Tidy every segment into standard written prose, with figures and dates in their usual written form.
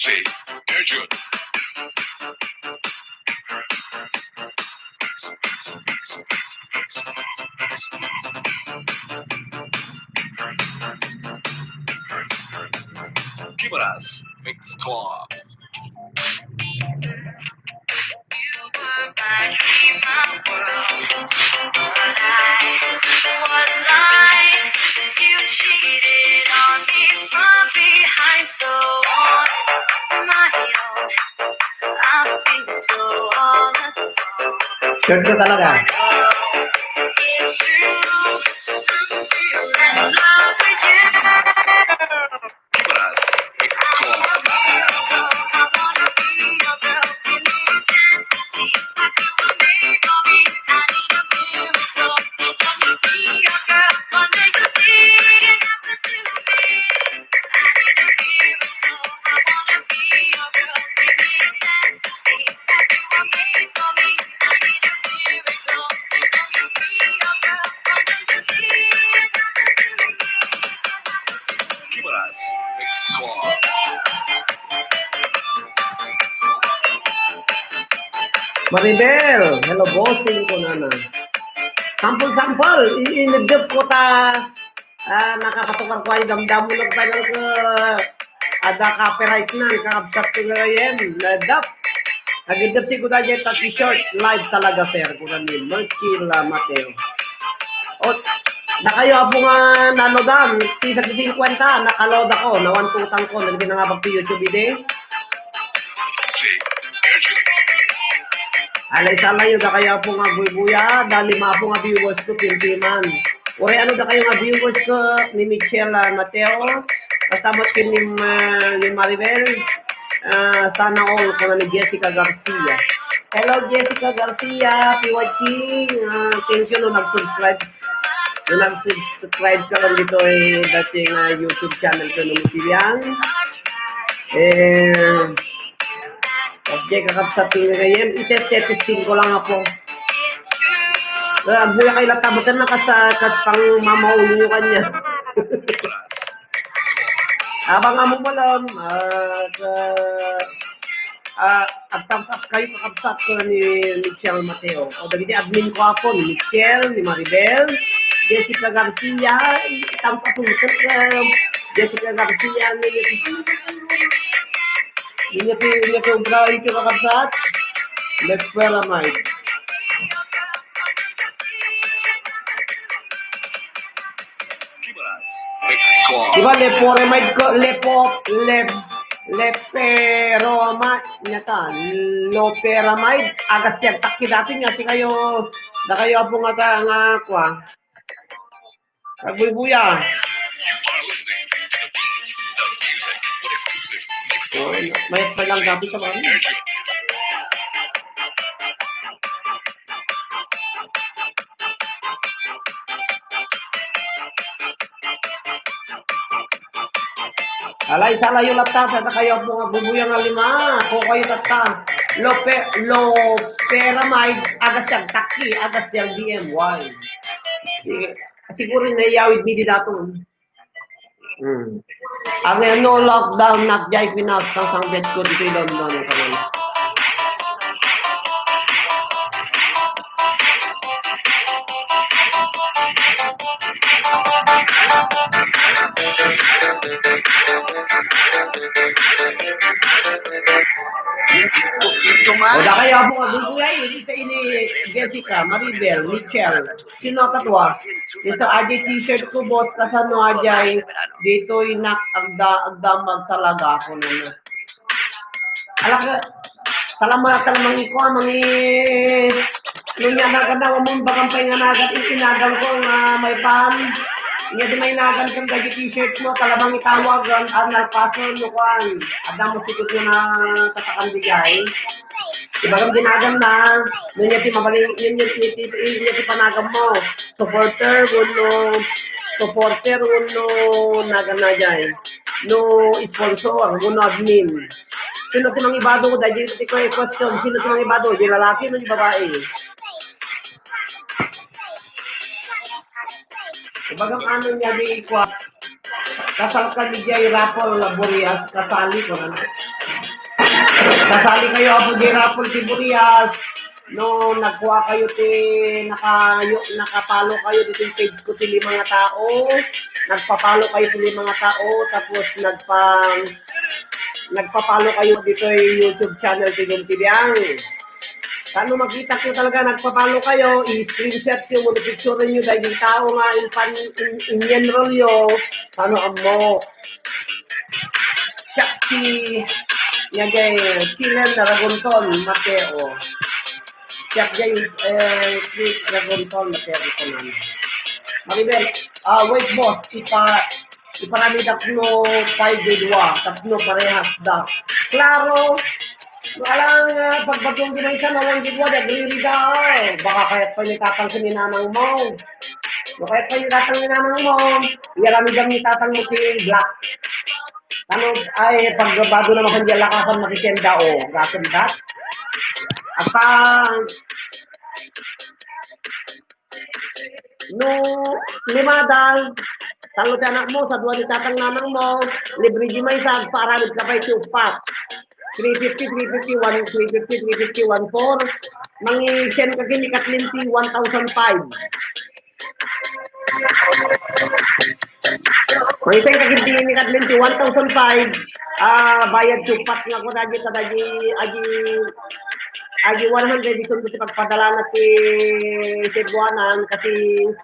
DJ Arjun. Kimaras Mix Club. Sure ka talaga. Kimaras Mix Club. Kimaras Mix Club. Maribel, hello bossing ko na. Sampol, inigdip ko ta nakapatukar ko ay damdamo lang pa lang ko ada copyright na, kakabsat ko na yan, nadap. Nagidip si ko na dyan ta t-shirt, live talaga sir, ko na ni Merchil Mateo. O, na kayo po nga nanodan, tisag 50, nakaload ako, nawantutang ko, nagdinangabag sa YouTube video. DJ Arjun. Alay-sala yun na kaya po nga buya, dali mga po nga viewers ko, pintiman. Uri ano na kayo nga viewers ko ni Michelle Mateo, kastamot ko ni Maribel, sana all ko na ni Jessica Garcia. Hello Jessica Garcia, PYT, thank you no nag-subscribe. No nag-subscribe ka lang dito dating YouTube channel ko ng Mutiliang. Okay, kakapsat ko ngayon. Itesting ko lang ako. Buya kayo latabutan na kas pang mamaulo nyo kanya. Abang amo mo lang. At thumbs up kayo kakapsat ko ni Michelle Mateo. O dali admin ko ako ni Michelle, ni Maribel, Jessica Garcia. Thumbs up ko Jessica Garcia. Ingat yung drawing ko kakabsat. Let's Pyramid. Kimaras Mix Club. Diba leporamide ko, leperomide, nyata, loperamide, agas tiyak takki dati nga si kayo, na kayo po nga nga kwa. Kagbuy-buya. You are listening to the beat, the music, with exclusive Mix Club. Mayat pa lang dati sa mga. Arjun. Alay-sala yung laptop, sa kayo po nga bubuya nga lima, ko kayo tata. Loperamide, agas tiyak takki, agas tiyak DMY. Siguro naiyawid ni dato. Ang no lockdown not jay Pinas sang bet ko dito yung London kanina. O da kaya po nga bubuyay, dito ini Jessica, Maribel, Michelle, sino katwa? Dito AJ t-shirt ko boss, kasano AJ, dito inak agdamag talaga ako na. Alaka, salamat ko mangi nunya naganawa mo bakang painganagat itinagal ko nga may pan. Nga di may nagan kang gaji t-shirt mo, kalabang itawag ang nalpason mo kan. Ada mo sikot mo na katakan bigay. Ibagam ginagan na, nun yung mabaling, yun yung panagam mo. Supporter, nagan na dyan. No sponsor, no admin. Sino tinang ibado ko, dahil dito ko question, sino tinang ibado, yung lalaki o yung babae? Ibagam ano niya di kwa. kasal ka ni Jay Rapol Burias, kasali ko na. Kasali kayo ako Jay Rapol si Burias. No, nagkuha kayo nakapalo kayo dito yung page ko tili mga tao. Nagpapalo kayo tili mga tao, tapos nagpapalo kayo dito yung YouTube channel Tigong Tibiang. Kano makita ko talaga nagpapalo kayo, i-screenshot yung mga picture nyo dahil yung tao nga inyan rolyo, kano amo. Siya si Yagay, Silen Ragonton, Mateo. Siya jay, Ragonton, Mateo ito naman. Maribel, wait boss, iparami tatlo 5 didwa, tatlo parehas da. Klaro, alang pagbatong ginaysa na lang didwa, dagriri da, baka kaya't pa nitatang sa ninanang mo. Kaya't pa nitatang ninanang mo, iyaramidam nitatang mo si Black. Ano ay pagbago naman kandiya lakasan makikenda o gasan dat. At no limadal talo sa anak mo sa duwa ni tatang nanang mo libre di may sag para nagkapay si upat 350 350 mangi-send ka kini katlinti 1,005 may send ka kini katlinti 1,005 bayad si upat nga ko aji 100 dito sa pagpadala na si Cebuanan kasi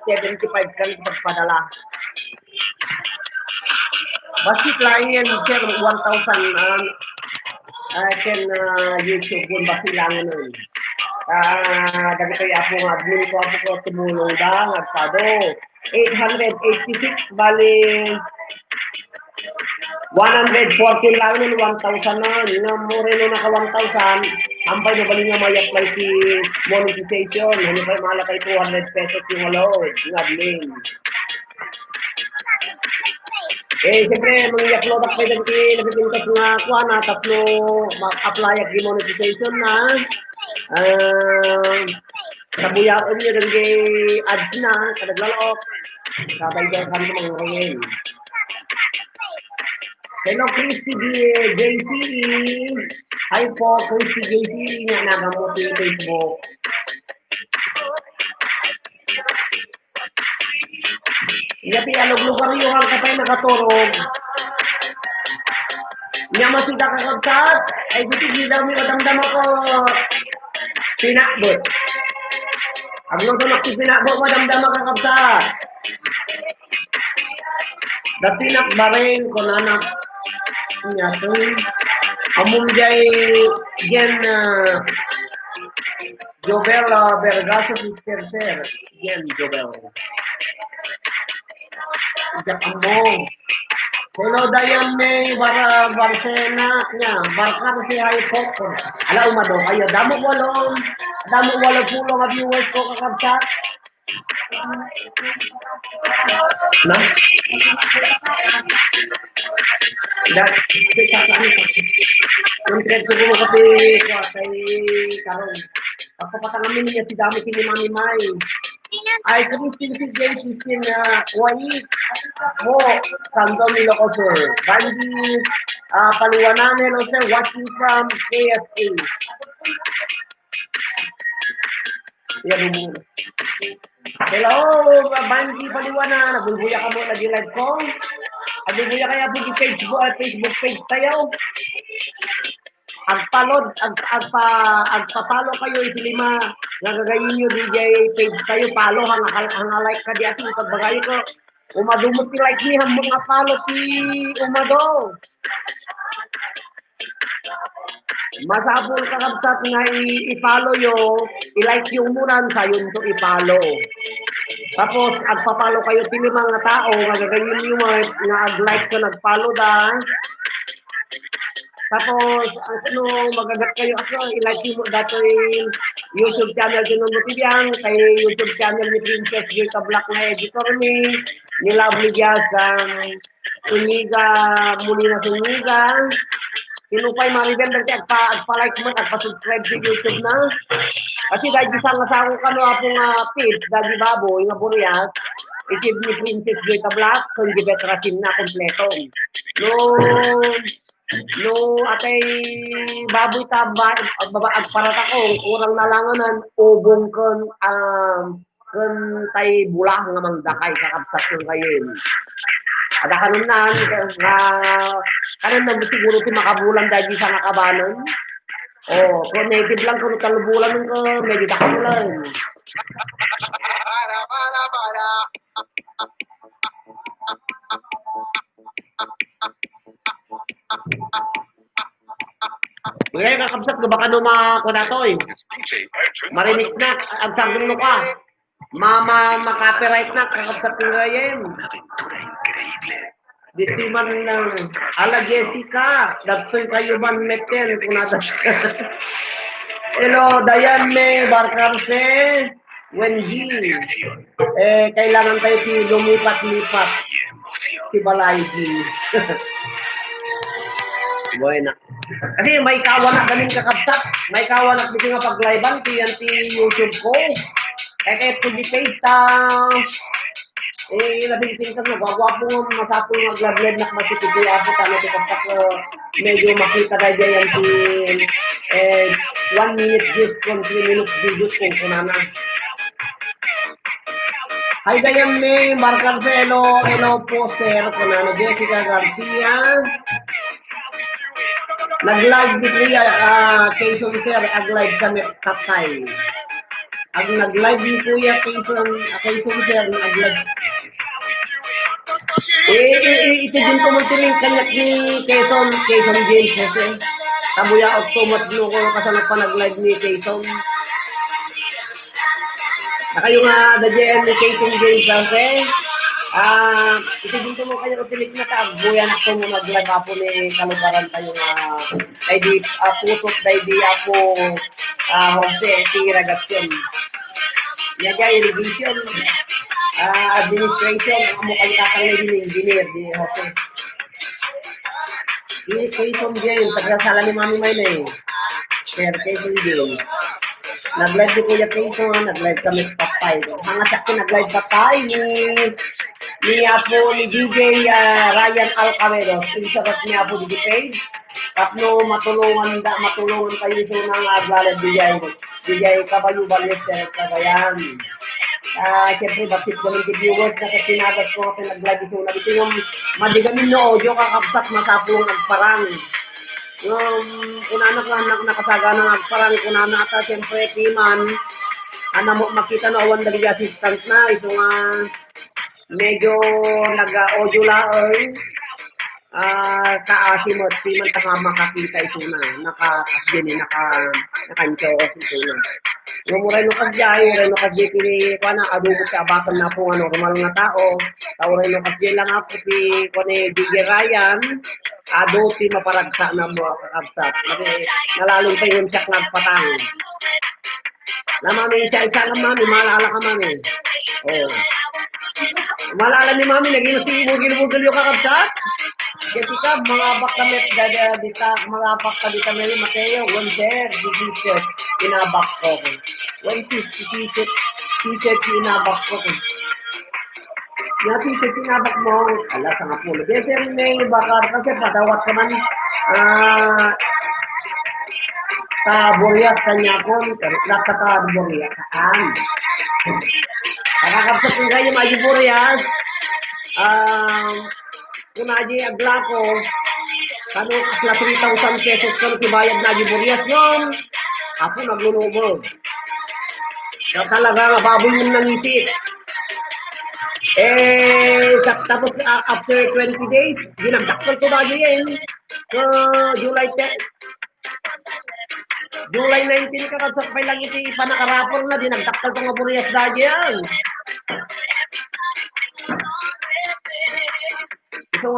75 kan pagpadala. Basit lang yan, sir, 1,000 can YouTube kung basit lang nun. Dagi kayo ako nga, admin ko tumulong da, nagpado. 886, bali 114 lang nun, 1,000 nun. Yung mure nun naka 1,000, ampay na bali nga may apply si monetization. Ano kayo malakay 200 pesos yung allowed, yung admin. Siyempre, mag-i-upload ako kayo nagpipintas nga kuha na, tatlo mag-apply at demonetization na. Sabuyaan nyo rin kay ads na, kadaglalok. Sabay-bay kami mga ngayon. Hello, Christy JC. Hi po, Christy JC. Nga nagamot yung Facebook. Yati alog-lugar yung hang kapay nakaturog. Nga masida kakagkat. Ay gusto daw may madamdam ako. Pinakbot. Ang nung sumak si pinakbot, madamdam ako kakagkat. Datinak ba rin kung anak niya ito. Among jay gen Jobel Bergaso Sister Sir. Gen Jobel. Ijak ambong. Hello Dayan May Barsena niya. Barkar si Hypok. Ala umado kayo. Damo walong pulo nga viewers ko kakabsat. Na? Konkret siguro kasi kay Karong. Pagpapatangamin niya si Dami si Mami May. Ay, Christine si James Christine Wai mo Sando Nilo sir. Bandi Paliwanan, hello sir, watching from KSA. Yan, hello, Bandi Paliwanan, nagbubuya ka mo lagi live ko. Nagbubuya kaya po di Facebook page tayo. Agpapalo kayo isilima nagagayin nyo DJ page kayo palo hang like ka di asin pagbagay ko umadumot ti like ni hang mga palo ti umado masabol ka kabsat nga i-follow yo i-like yung munan sayon to i-follow tapos agpapalo kayo ti mga tao nagagayin nyo nga ag-like ka nag-follow da. Tapos, ano, magagat kayo ako, i-like mo dato yung YouTube channel din ng Butibiyang, kay YouTube channel ni Princess Gilka Black na editor ni Lovely Jazz, Suniga, Mulina Suniga. Tinupay Maribel, dati agpa-like mo, agpa-subscribe sa YouTube na. Kasi dahil isang asawang kano akong page, dahil babo, yung Burias, isip ni Princess Joy Tablat, kung di betrasin na kompleto. No, atay baboy taba, babaag para ko, kurang nalanganan, ubong kan tay bulah nga mangdakay, kakabsat ng kayin. Ada kanon na, kanon na siguro si makabulan dahil sa nakabanan. Oh, kung native lang kung kalubulan ng medyo dakamulan. Ngayon kakabsat ko baka no makunatoy. Marimix na, ang sarong no ka. Maka-copyright na, kakabsat ko ngayon. Dito man lang, ala Jessica, dagsoy kayo man meten, kung nada hello, Dayan me, Barcarse, Wendy. Kailangan tayo lumipat-lipat si Balaygi. Buena. Kasi may kawanak galing kakabsat. May kawanak dito nga pag-livean, ti YouTube ko. Kaya pwede face labing ka no, gagwapo nga masapo nga glad-glad na masipigay ako talo ito kasi medyo makita tayo dyan si 1 minute views kung 3 minutes videos kung kunana. Hi Dayan May, Mark Arcelo, hello po sir, kunana Jessica Garcia. Nag-live di Kuya, Quezon sir, ag-live kami tatay. Nag-live di Kuya Quezon sir, ag-live. Ito din ko magtiling kanyak ni Quezon James kasi. Tabuya Octomat no ko kasanap pa nag-live ni Quezon. Nakayo nga dadyan ni Quezon James kasi. Ito din ko mo kayo utilik na tabuya na ko mo nag-live ako ni kalubaran tayo nga ay di putot day di ako Jose Tiragasyon. Yaga irrigation. Administration, ang mukha kakang naging engineer di Jose. Quezon James, tagasala ni Mami Mayle. Sir, Quezon James. Nag-live di Kuya Quezon, nag-live kami sa Patay. Hanga sa akin nag-live Patay ni Apo, ni DJ Ryan Alcavedo. Pinsabat ni Apo di page. Tapno matulungan kayo so nang aglalad DJ Caballo Ballester Cagayan. Siyempre, bakit ganun di viewers na kasi nagas ko kasi nag-live ito na dito yung madigamin no audio kakabsat masapong agparang. Yung kunanak lang nakasaga ng agparang kunanak ata siyempre kiman mo makita na awan dali assistant na ito nga medyo nag-audio laoy kaasimot kiman taka makakita ito na nakancho ito na. Yung reno kasjay kini kuana adubo sa abakan na po normal nga tao. Tao reno kasjay lang ako si kuani DJ Ryan. Ti maparagsa na mo kakabsat. Nalalong tayo yung tsak nagpatang. Na mami isa-isa lang mami, maalala ka mami. Oh. Maalala ni mami, naging si bugil-bugil yung kakabsat. Jessica, mga bak kami mga bak ka dito may Mateo, Wonder, t-shirt, inabak ko. One t-shirt, inabak ko. Yung t-shirt, inabak mo, ala sa nga pulo. Kasi may bakar, kasi patawat ka man, sa Boreas kanya ko, nasa ka Boreas, saan? Nakakapsat ko kayo, Maji Boreas, kung naji agla ko, kano kasla 3,000 pesos kano kibayad na Boreas yun, ako naglulubog. So talaga nga baboy yung nangisip. Tapos after 20 days, ginagdaktal ko na yan. So, July 19 ka kasakpay lang iti panakarapor na dinagdaktal ko nga Boreas na yan. So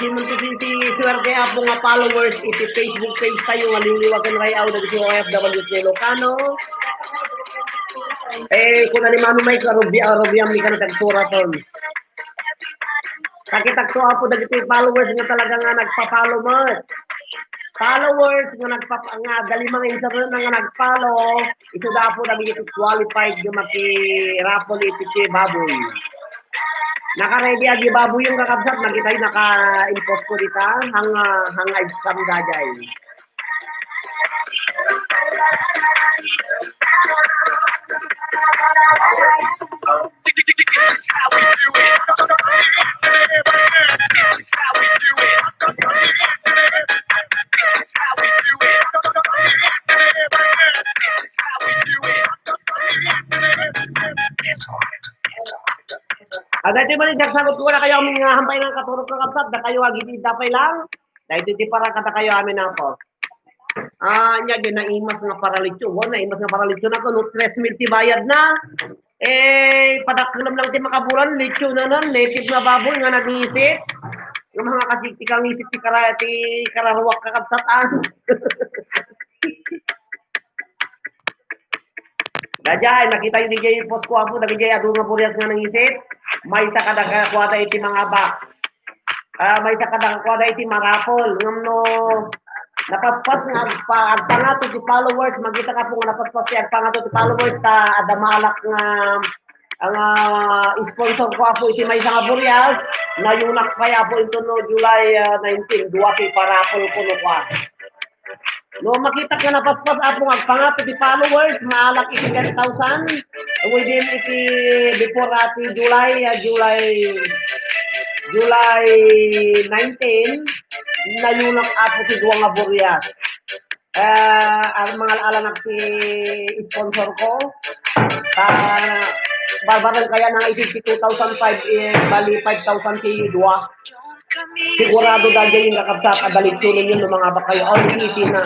simon ko si swerte apo nga followers iti Facebook page tayo nga liliwagan kayo na si OFW Ilocano. Kung alimano may karubiam ni ka nagtura ton. Kakitakto apo dagiti followers nga talaga nga nagpa-follow mo. followers nga nga galimang internet nga nag-follow, ito daw po namin ito qualified yung maki-raffle ito baboy. Naka-ready agi baboy yung kakabsat, magitay naka-impose ko dita, hanga isang dajay. Ada di man sagot ko na kayo aming hampay ng katurok ng kapsat, da kayo agi dapay lang. Dahil di para kata kayo amin na po. Nya di naimas nga paralityo. Naimas nga paralityo na ko, no 3,000 ti bayad na. Padaklam lang ti makabulan, lityo na nun, native na baboy nga nag-iisip. Yung mga kasiktikang isip ti kararuwak kakabsatan. Dajay, nakita yung DJ post ko apo, DJ adu nga burias nga nangisip. May sa kada kakwada iti mga bak. May sa kada kakwada iti marapol. Ngam no, napaspas nga agpangato ti followers, magita ka po nga napaspas ti agpangato ti followers ta adamalak nga ang sponsor ko apo iti may sa nga burias. Nayunak kaya po ito no July 19, duwa ti parapol ko no kwa. No makita ka napaspas apong agpangato ti followers, maalak iti 10,000 within iti before ati July 19 nayunak apo si duwa nga burias. Ang mga alanak ti sponsor ko barbaran kaya nang 52,005 bali 5,000 ti duwa. Sigurado dahil yung kakabsat adalitsunin yun ng mga bakay all-easy na.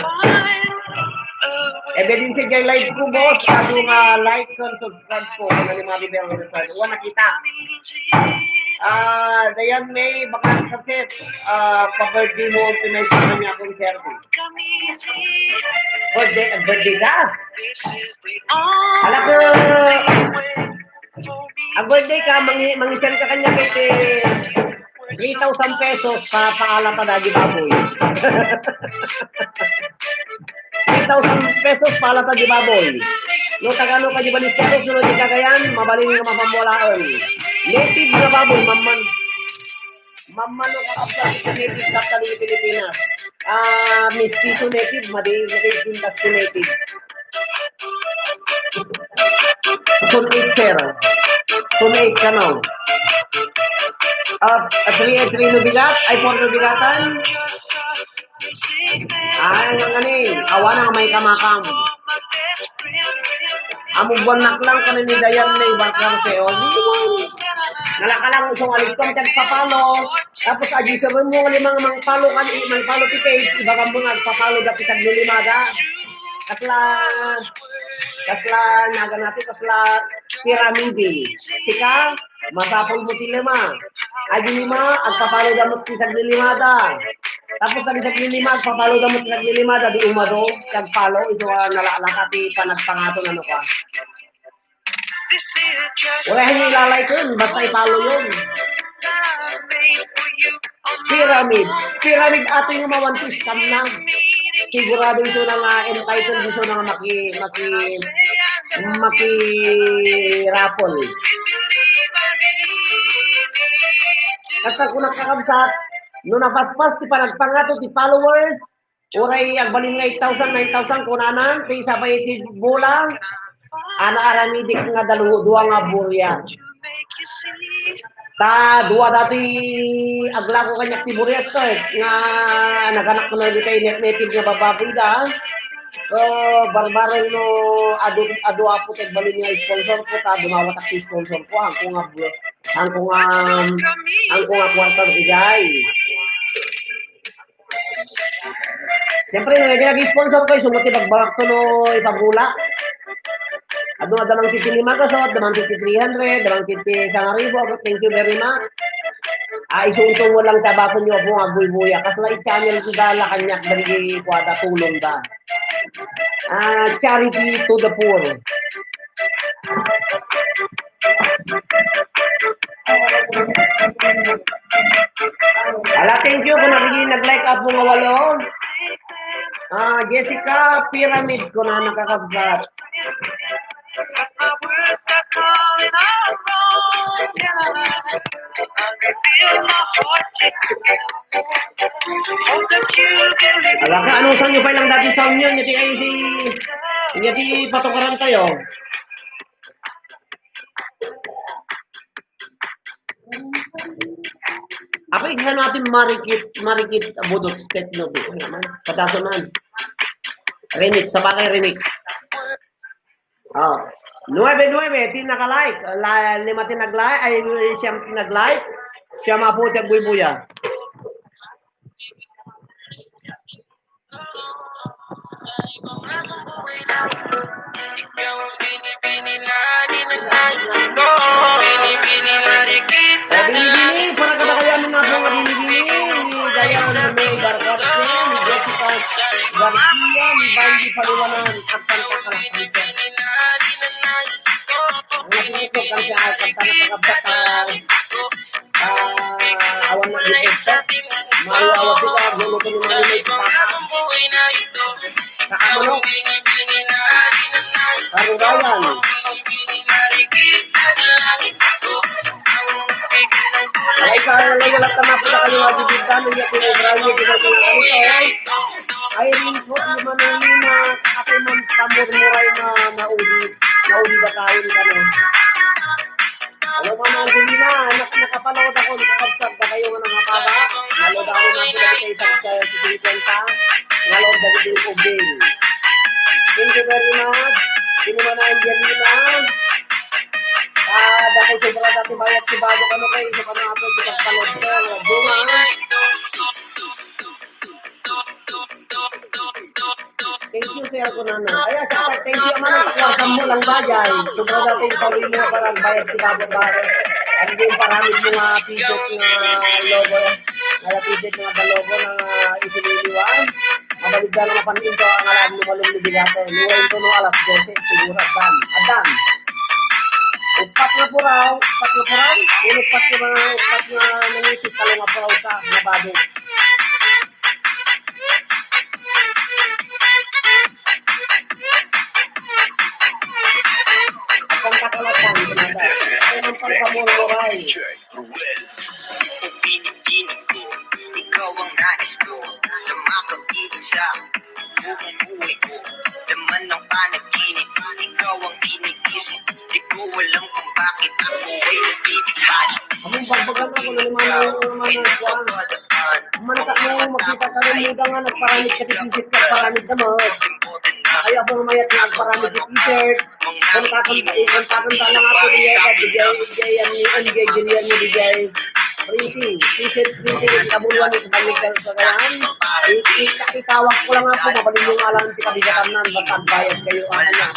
Din si Jay Live ko, boss. Ado nga like and subscribe po. Kung mga bibiyang result. Huwag nakita. Dayan May, baka kasi pa-birthday mo pinaysaman niya akong serve. Birthday ka? Alam ko, ang birthday ka, mangisan ka kanya kay 3,000 pesos pa paalam pa dagi baboy. 3,000 pesos paalam pa dagi baboy. No tagano ka di balis pesos no di kagayan mabaling nga mapamulaon. Native na baboy mamman. Mamman no kakabsat native sa tali Pilipinas. Mestizo native tindas native. Tunay sir. Tunay kano. 3 no bigat, ay 4 no bigatan. Ay, nganin, awan ang may kamakam. Amugwanak lang ka ni Dayan na ibakang sa'yo. Nalakalang usong alisong tagpapalo. Tapos ajisaron mo nga limang palo tikay. Ibakang mo nagpapalo dati sa lulimaga. Kasla naga natin, kasla piramidi. Sika, masapol mo tilima. Adi lima, agpapalo damot ti saglilimada. Tapos sa saglilima, agpapalo damot ti saglilimada. Di umado, kagpalo, ito nalalakati panagpangato na ka. Wala hindi ilalay ko yun, basta ipalo yun. Pyramid ato yung mawantis kam na. Sigurado ito na nga entitled dito na maki-raffle. Kasi kung nakakabsat, no napaspas ti panagpangato ti followers, uray agbalin nga 8,000, 9,000 kunanan, ti sabay ti bola, aramidik nga duwa nga burya. Duwa dati agla ko kanyak ti burya to nga naganak ko na dito native nga bababoy da. Barbaran no adu apo tet balin nga sponsor ko ta dumawat ak sponsor ko ang ko nga kwarta bigay. Siyempre nag-sponsor ko sumati bagbarak to no ipagula. Adu damang 55 kasot, damang 300, damang 1,000. Thank you very much. Isuntong mo lang tabakon nyo po nga buy-buya. Kasla i-channel ko dala kanyak dari kwada tulong da. Charity to the poor. Ala, thank you kung nag-like up mo nga walo. Jessica Pyramid ko na nakakabsat. Ala ka, anong sang nyo pa lang dati sa union, yati ay yati patukaran tayo. Apa isa natin marikit budot step no be. Pataso man. Remix, sa bagay remix. 9-9, tin naka-like. Lima tin nag-like, ay siyam tin nag-like. Siya maputi ang buy-buya. Bini-bini, para ka ba kaya mga po nga bini-bini? Gaya na may Barcarce, ni Jessica Garcia, ni Banji Paliwanan, at pangkakalasan. Ang nakikitok kan siya ay pagtanakakabata awan na dito. Mayo awat sila, gulo ko ni Manny may pitaka. Kakamanok. Karugayan. Ay, wala tama po na kayo mabibigyan ng yakin ay grabe kita ko na ito. Ay rin po, manunina ako man pamurmuray na nauli ba tayo ni kano. Ano man ang gulina, nakapanood ako, nakakabsag na kayo nga ng mapaba. Nalood ako na po na isang sa sisikwenta. Nalood na dito yung ubing. Thank you very much. Sinuman na Angelina. Dati sobra dati bayat si bago kano kayo. So kano ako si pagpanood ko. Bunga. Thank you sir ko na na. Kaya sa thank you man ang taklasan mo lang bagay. Sobra dati yung pawin mo parang bayat si bago bago. Ano din paramid mo nga t-shirt nga logo. Nga t-shirt nga logo na isiniliwan. Mabalik na naman panin ko ang alam mo malong libigate. Luwain ko no alas 12. Siguro Adan. Upat na puraw. Upat na nangisip talo nga puraw sa nabado. Ang kakalatan, pinada. Ay, ang pagpamuluray. Pinipini ko, ikaw ang nais ko, na makapigil sa buhay ko. Laman ng panaginip, ikaw ang iniisip. Di ko alam kung bakit ako ay nabibighan. Among bagbagan ako, naliman na siya. Mantak mo, makita ka rin mo nga nagparamit sa t-shirt, nagparamit na mo. Kaya ako mayat na nagparamit sa t-shirt. Kontakan ta lang ako digay printing, t-shirt printing, kabuluan sa balikan sa kayaan. Itawag ko lang ako, mabalin yung alam si kabigatan nan, batang bayad kayo ang kanya.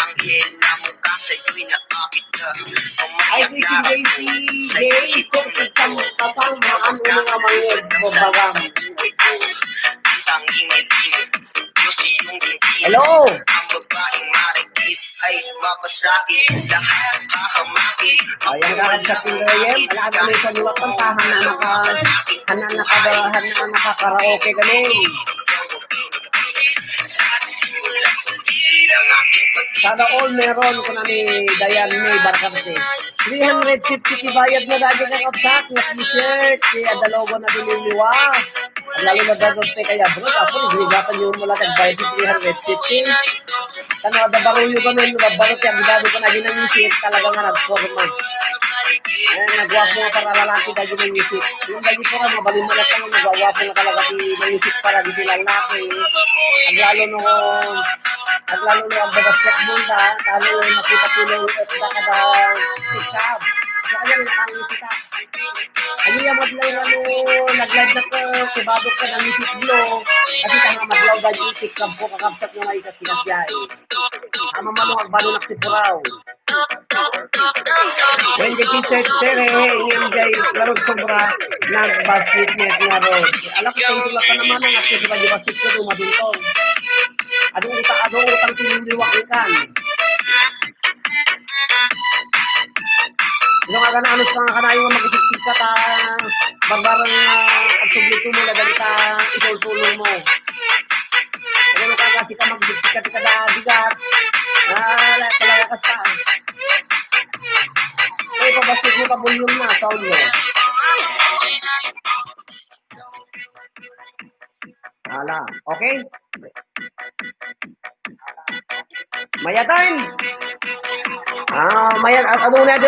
Ay, JC, sir, kasang maan mo nga mangid, babagam. Hello! Ayan kakagsating gayem, alaga may saluwat ang tahan na nakakaraoke galing. Sana all meron ko na ni Dayan May Barcarce. 350 bayad na dati ng kapsat, na t-shirt, kaya dalogo na piniliwa. Lalo na dadote kaya bro, tapos nagligatan yung mula kag-bayad si 350. Kana dabaro yung ganun, dabaro kaya bidado ko na ginamisip, talaga nga nag-forma. Nagwapo nga para lalaki na ginamisip. Yung dagi ko rin, mabalin mo na kang nagwapo na talaga ginamisip para dito lalaki. Naglalo na ang basketball ta, talo makita ko na yung ekta kada sikab. Kaya nakangisita. Ano yung maglaw nag-live na ko, kibago ka ng isip blo, kasi tanga maglaw ba yung isip kab ko, kakabsat nga na ikas kinasyahe. Ama manong agbalo na sipuraw. When the t-shirt sere, ingin jay, larog sobra, nag-basket net nga rod. Alam ko, tingin ka naman ang akit sa basket ko, dumadintong. Adong utang tiniliwak ikan. Ino nga na ano sa kanayo nga mag-isip ka ta barbarang agsublito mo na dali ka isulsulong mo. Ano ka Ala, okay? Maya time. Maya ano na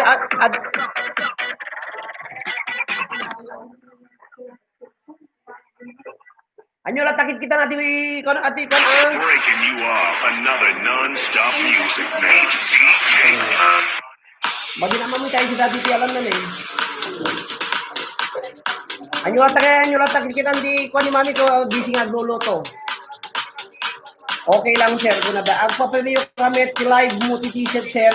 anyo lang takit kita natin kon ati kon Breaking you off another non-stop music mix. Bagi naman mo tayo sa dati alam na eh. Anyo lang takit kita di kon ni mami ko busy nga luluto. Okay lang sir kung nada. Ang papiliyo kami live mo t-shirt sir.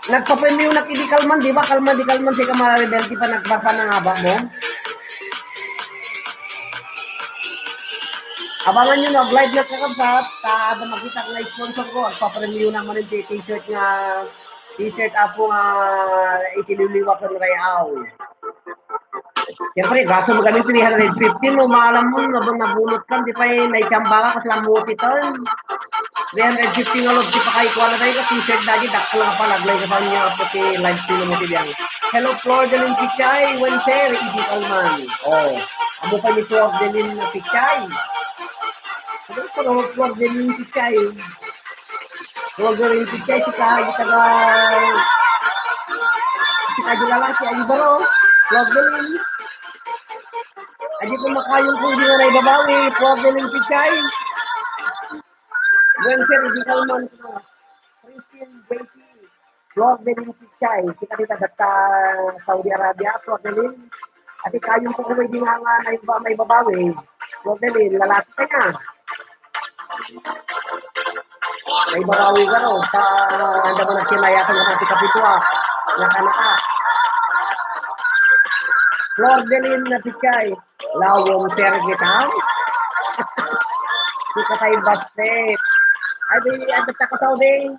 Nagpapiliyo na hindi kalman, di ba? Kalman di ka ma-rebel, di pa nagbasa ng haba mo. Abangan nyo na, live na kakabsat, kada makita ko na sponsor ko, agpapremyo naman yung t-shirt ako nga itiniliwa ko ng Rayaw. Siyempre, gaso mo ganun 350, no, maalam mo, nabunot ka, di pa yung naitsamba ka, kasi lamuti to. 350 nga log, di pa kayo kuha na tayo ka, t-shirt lagi, dakal ka pa, naglay ka pa niya, pati live stream mo tibiyang. Hello, Flor Delin Pichay, Wenser, Idi Kalman. Oh, amo pa ni Flor Delin Pichay. Pero Flor Delin Pichay. Flor Delin Pichay, si Kajulala, si Ayubaro, Flor Delin. Adi ko makayong kung di na naibabawi, Flor Delin Pichay. Wenser, Idi Kalman. Christian Beatty. Flor Delin Pichay. Kita data Saudi Arabia, Flor Delin. At kayong kung may di nga may babawi, Flor Delin, lalaki ka na. May babawi ka no, sa handa mo na sinayakan ng mga kapitwa, naka. Flor Delin na Pichay, lawong sergitang. Kita tayo basket. Ay, ka Saudi.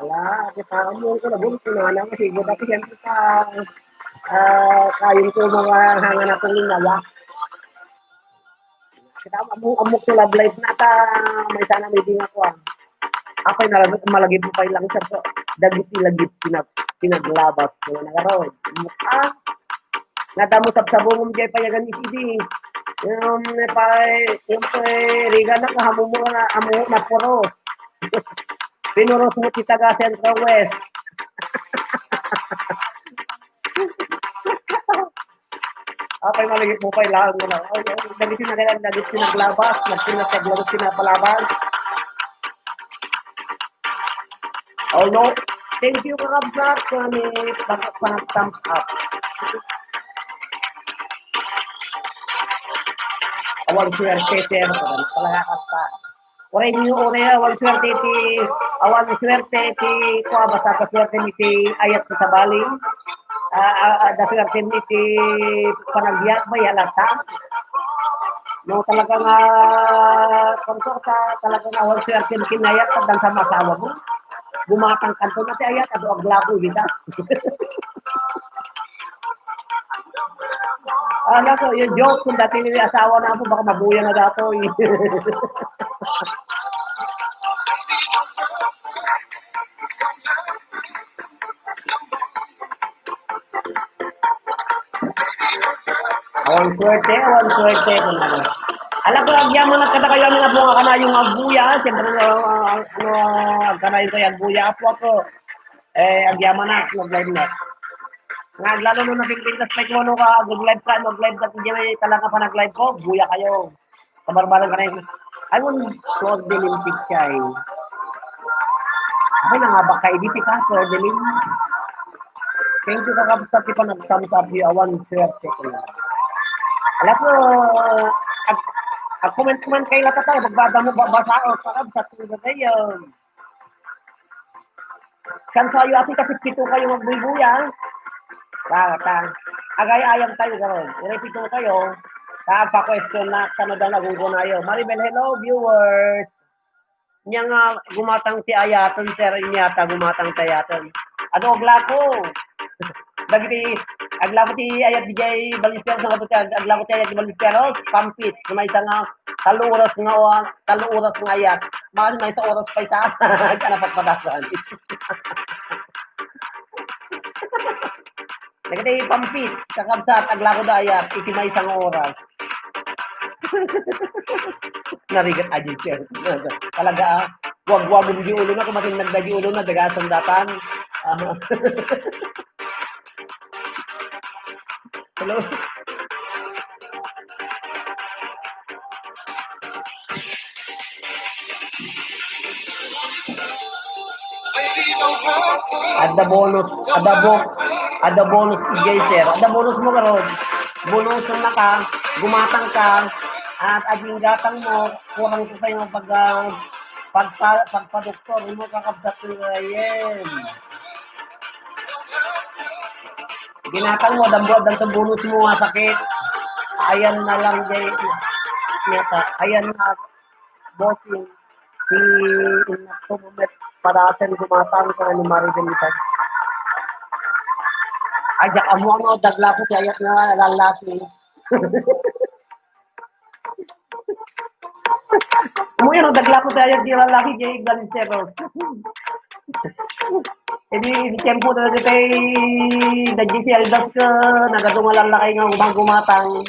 Ala, kita mo ko na bunto na lang kasi buta ko siyempre sa kayon ko mga hangan akong linawa. Kita amok ko love life na ta may sana may ding ako. Ako'y nalagot malagi po pa lang sir so dagit pinaglabas ko na karon. Nadamo sabsabong mo kay payagan isidi. Yung riga na kahamo mo na amo na puro. Pinuros mo ti taga Central West. Apay malagit mo pa ilang mo na. Dagit pinaglabas, nagpinaglabas pinapalabas. Oh no, thank you kakabsat kami pang-thumbs up. Awal suerte sir, palagakas pa. Oray niyo awal suerte ti ko basta ka suerte ni ti ayat sa baling. Da suerte ni ti panagbiyak ba yalata. No talaga nga konsorta talaga nga awal suerte ni kinayat at sa masawa mo. Gumatang kanto na ti ayat ado aglabo kita. Alam ko, yung joke kung dati nila asawa na ako, baka mabuya na dato. Awan suerte. Alam ko, agyan mo nagkatakayan na bunga ka na yung agbuya. Siyempre, agkanayin ko yung agbuya. Ako, agyan mo na, nag-live na. Nga, lalo nung napingping sa spike mo, ka, nag-live ka, diyan talaga pa nag-live ko, buya kayo. Kabarbaran ka na yun. Ayun, Flor Delin Pichay. Ay, nangabak ka, editi ka, Flor Delin. Thank you, kakabsat, pa nag-thumbs up yung awan, swerte ko lang. Alam ko, comment kayo lahat tayo, nagbada mo babasa o kakabsat ko na kayo. Kan sayo ating kasipito kayo magbuy-buya. Agay-ayam tayo karon. I-repeat ko kayo. Pa-question na kano daw nagugunayo. Maribel, hello viewers. Nya nga gumatang si Ayaton, sir niya ta gumatang si Ayaton. Ano aglako? Dagiti aglako ti Ayat DJ Balisteros nga to aglako ti Ayat Balisteros, pampit. May isa nga talo oras nga Ayat. Bakit may isa oras pa isa? Kana pagpadasan. Nagkatay pampit, kakabsat, aglako dayat, isimay isang oras. Narigat aja sir. Talaga wag-wag di ulo na kumating nagdagi ulo na dagasang datan. Hello. Ada bonus DJ sir. Ada bonus mo karon. Bonus na ka, gumatang ka, at aging gatang mo, kurang sa tayo pagpa-doktor mo kakabsat ngayon. Ginatang mo, dambuad ang bonus mo nga sakit. Ayan na lang jay nata. Ayan na bossing si inakto mo met parasen gumatang ka ni Maribelitan. Ajak amo ano dagla ko kayat na lalaki. Mo yun dagla ko kayat di lalaki jay gansero. Jadi di tempo talaga kay dadji si Aldas ka nagadungalan lakay nga gumatang.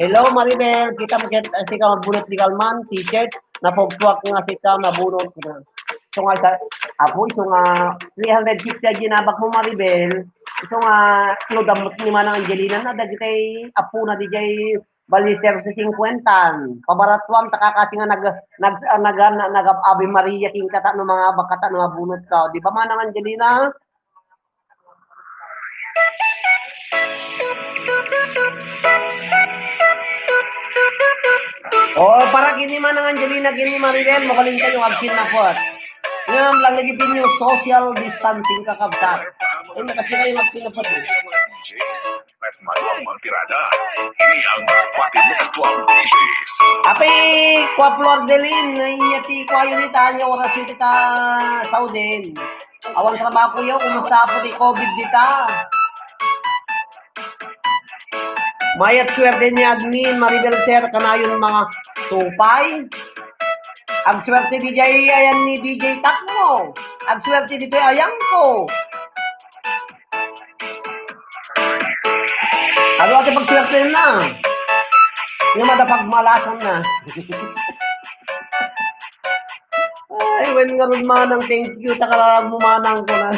Hello Maribel, kita mungkin sika magbunot di kalman, t-shirt, napogpuak nga sika mabunot na. So nga sa ako ito nga 350 ginabak mo Maribel, ito nga damot ni Manang Angelina na dagi kay apo na di jay baliser sa 50. Pabaratwan taka kasi nga nag Ave Maria king kata no mga bakata no bunot ka. Di ba Manang Angelina? Oh, para kini man ang Angelina, kini Maribel, magaling kayo agsin na po. Ngayon lang nagipin yung social distancing kakabsat. Eh, nakasi kayo agsin na po. At malamang tirada. Ini ang spotted next 12 DJs. Ape, kwa Flor Delin, inyati kwa yun itanya oras yun ita Saudin. Awan trabaho ko yun, kumusta po di COVID dita. Mayat swerte ni admin Maribel sir kanayon mga tupay. Ang swerte DJ ayan ni DJ Takmo. Ang swerte dito ayang ko. Ano ate pagswerte na? Yung madapag malasan na. Ay, when nga rin manang thank you. Takalag mo manang ko na.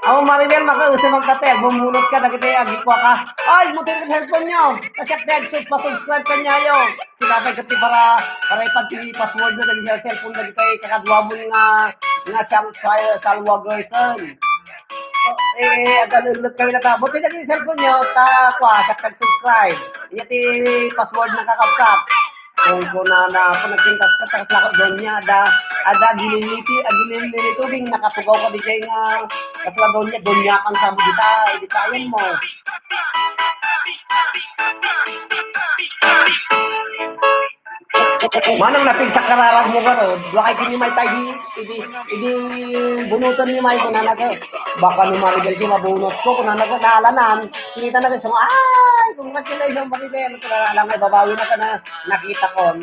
Ako Maribel, makausap ang kape, bumunot ka, nagkita agikwa ka. Ay, mutin ka cellphone nyo. Kasi pa-subscribe ka niya yun. Sinabay ka para ipag password na naging cellphone na kita kakadwa mo nga siyang salwa person. Agad ulit kami na ka. Buti na yung cellphone nyo, subscribe. Iyati password na kakapsap. Kung na pinagpintas ka sa lakot doon niya, ada giliniti tubing, nakatugaw ka di kayo nga, kasla doon niya kang sabi ditayan mo. Manang napig sa kararag mo garo, wakay kini may tayo, idi bunutan ni may kunanaga. Baka ni Maribel di mabunot ko, kunanaga naalanan, kinita na gusto mo, ay, congratulations Maribel, kunanaga may babawi na ka na nakita ko.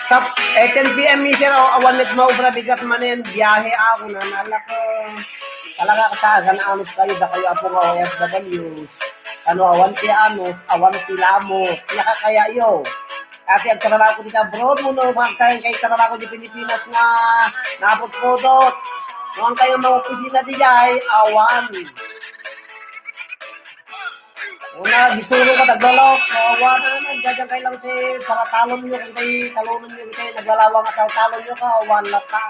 Sa 10 PM sir, awan net mo ubra bigat manen, biyahe ako na nalako. Talaga kasagan anos kayo da kayo ako nga OFW. Ano awan ti anos, awan ti lamo, kaya yo. Kasi ang trabaho ko dito abroad, muno kay trabaho ko di Pilipinas nga napot-podot. Muang kayo mga opisina di jay, awan. Una, gisulo ka taglalok, awan na, gagang kayo lang si para talon nyo, kung kayo talonan nyo, kayo naglalawang at talon nyo ka, awan lang ka.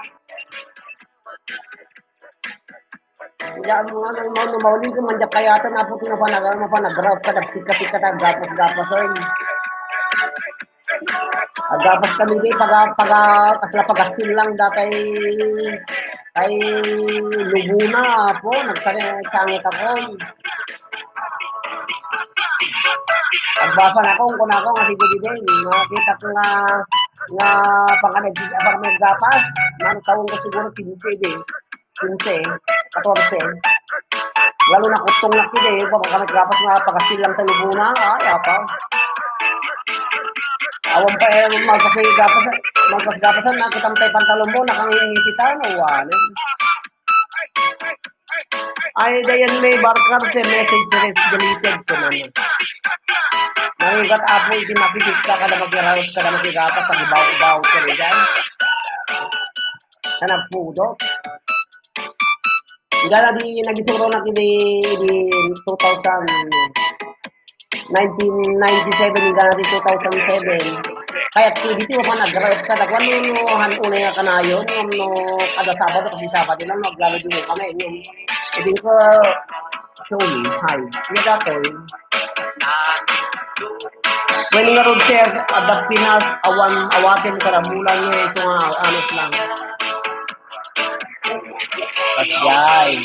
Diyan mo nga, mauling ko manjak kaya ito, naputi na panagrap ka, nagsikat-sikat ang gapas-gapason. Ang gapas kami di, pag-asil lang datay kay Lubuna po, nagsangit ako. Nagbasa na akong kung ako nga si Budideng, nakita ko nga pag-naggapas, manong ko siguro 15, 14. Lalo na kutong na sila eh, pag-naggapas nga pag-asil lang sa Lubuna, ay apa. Awan pa magkakay gapas, magpasgapasan na kitang tayo pantalon mo, nakangingisitan, o ano. Ay, dayan may barkar sa message deleted ko naman. Nangigat apo, hindi mapisit ka kada mag-arouse ka na magigapa sa ibaw-ibaw ko rin dyan. Sa nagpudo. Hindi na di nagisuro na kini 1997 hingga natin 2007. Kaya dito mo pa nag-drive ka, nagwan mo unay nga kanayon, no kada Sabado kasi Sabado lang naglalo din kami. Hindi ko show me, hi. Iya datoy. When nga road sir, adap Pinas, awatin ka na bulan niya, ito nga, honest lang. Kasyay.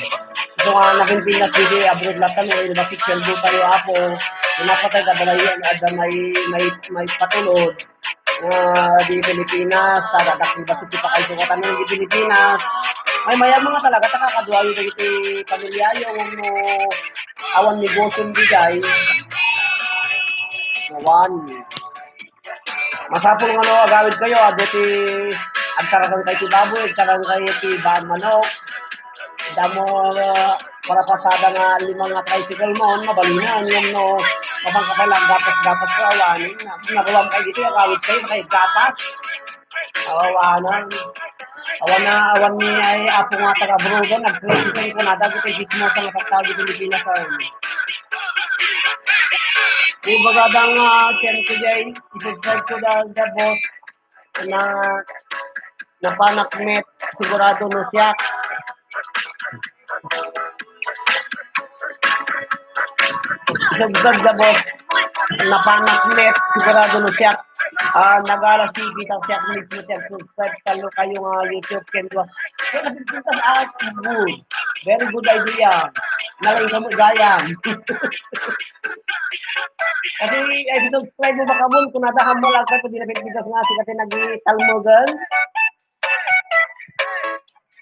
Ito nga, naking Pinas dito, abroad lahat kami, nabasik selbo tayo ako, napatay ka ba may patulod, di Pilipinas, dadakil basik kita kayo sa katanong di Pilipinas, may maya mga talaga, takakadwayo na iti pamilya, yung awan negosyo di guys, one. Masapong agawid kayo, aditi agtaragan kayo ti baboy, agtaragan kayo ti bahan manok. Damo para pasada nga 5 nga tricycle mo, mabalinan yun no. Mabang kapalang gapas-gapas ko awanin. Nagawang kayo dito, agawid kayo, gapas. Awanan. Awan niya ay apo nga taga-brogan, nag-tricycle ko na, dagit ay gitmo sa matagtagi Pilipinas ay. Ibagadang siyempre today, isubscribe ko the boss na napanakmet sigurado no siya. Isubscribe the boss napanakmet sigurado no siya. Nag-alas TV ang siya mismo siya. Subscribe talo kayo nga YouTube kenwa. So, good. Very good idea. Nalay ka mo gayan. Kasi ay subscribe mo baka mo kung nadaham mo lang ka pag dinapit-bigas nga si kasi nag-talmogan.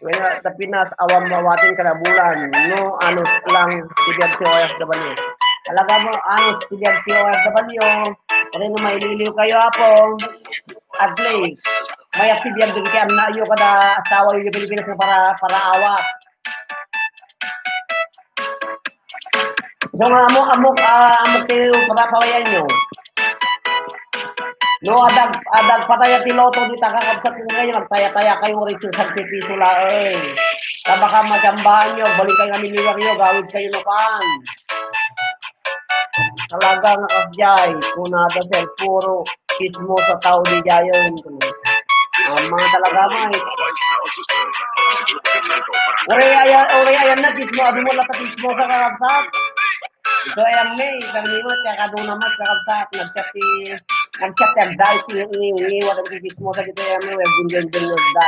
Well, sa Pinas awam mawatin ka na bulan. No, ano lang si OFW. Talaga mo ano si OFW. Kasi no maililiw kayo apong at least may aktibyan din kaya na iyo kada asawa yung Pilipinas para awat. So amok kayo patapawayan nyo. No, adag pataya ti loto di takakabsat nyo ngayon, magtaya-taya kayo rin sa piso laeng. Baka macambahan nyo, balik kayo namin niwag nyo, gawid kayo nopan. Talaga nakasyay, kunada sir, puro kismo sa tao di jayon. Mga talaga may. Uri ayan na, kismo, abi mo lata kismo sa kakabsat. Ito ay ang may, kami mo, kaya kaduna mas kakabsat, nag-chat yan, dahil iiwan ang kismo sa dito ay ang may, web gunjan-gunjan da.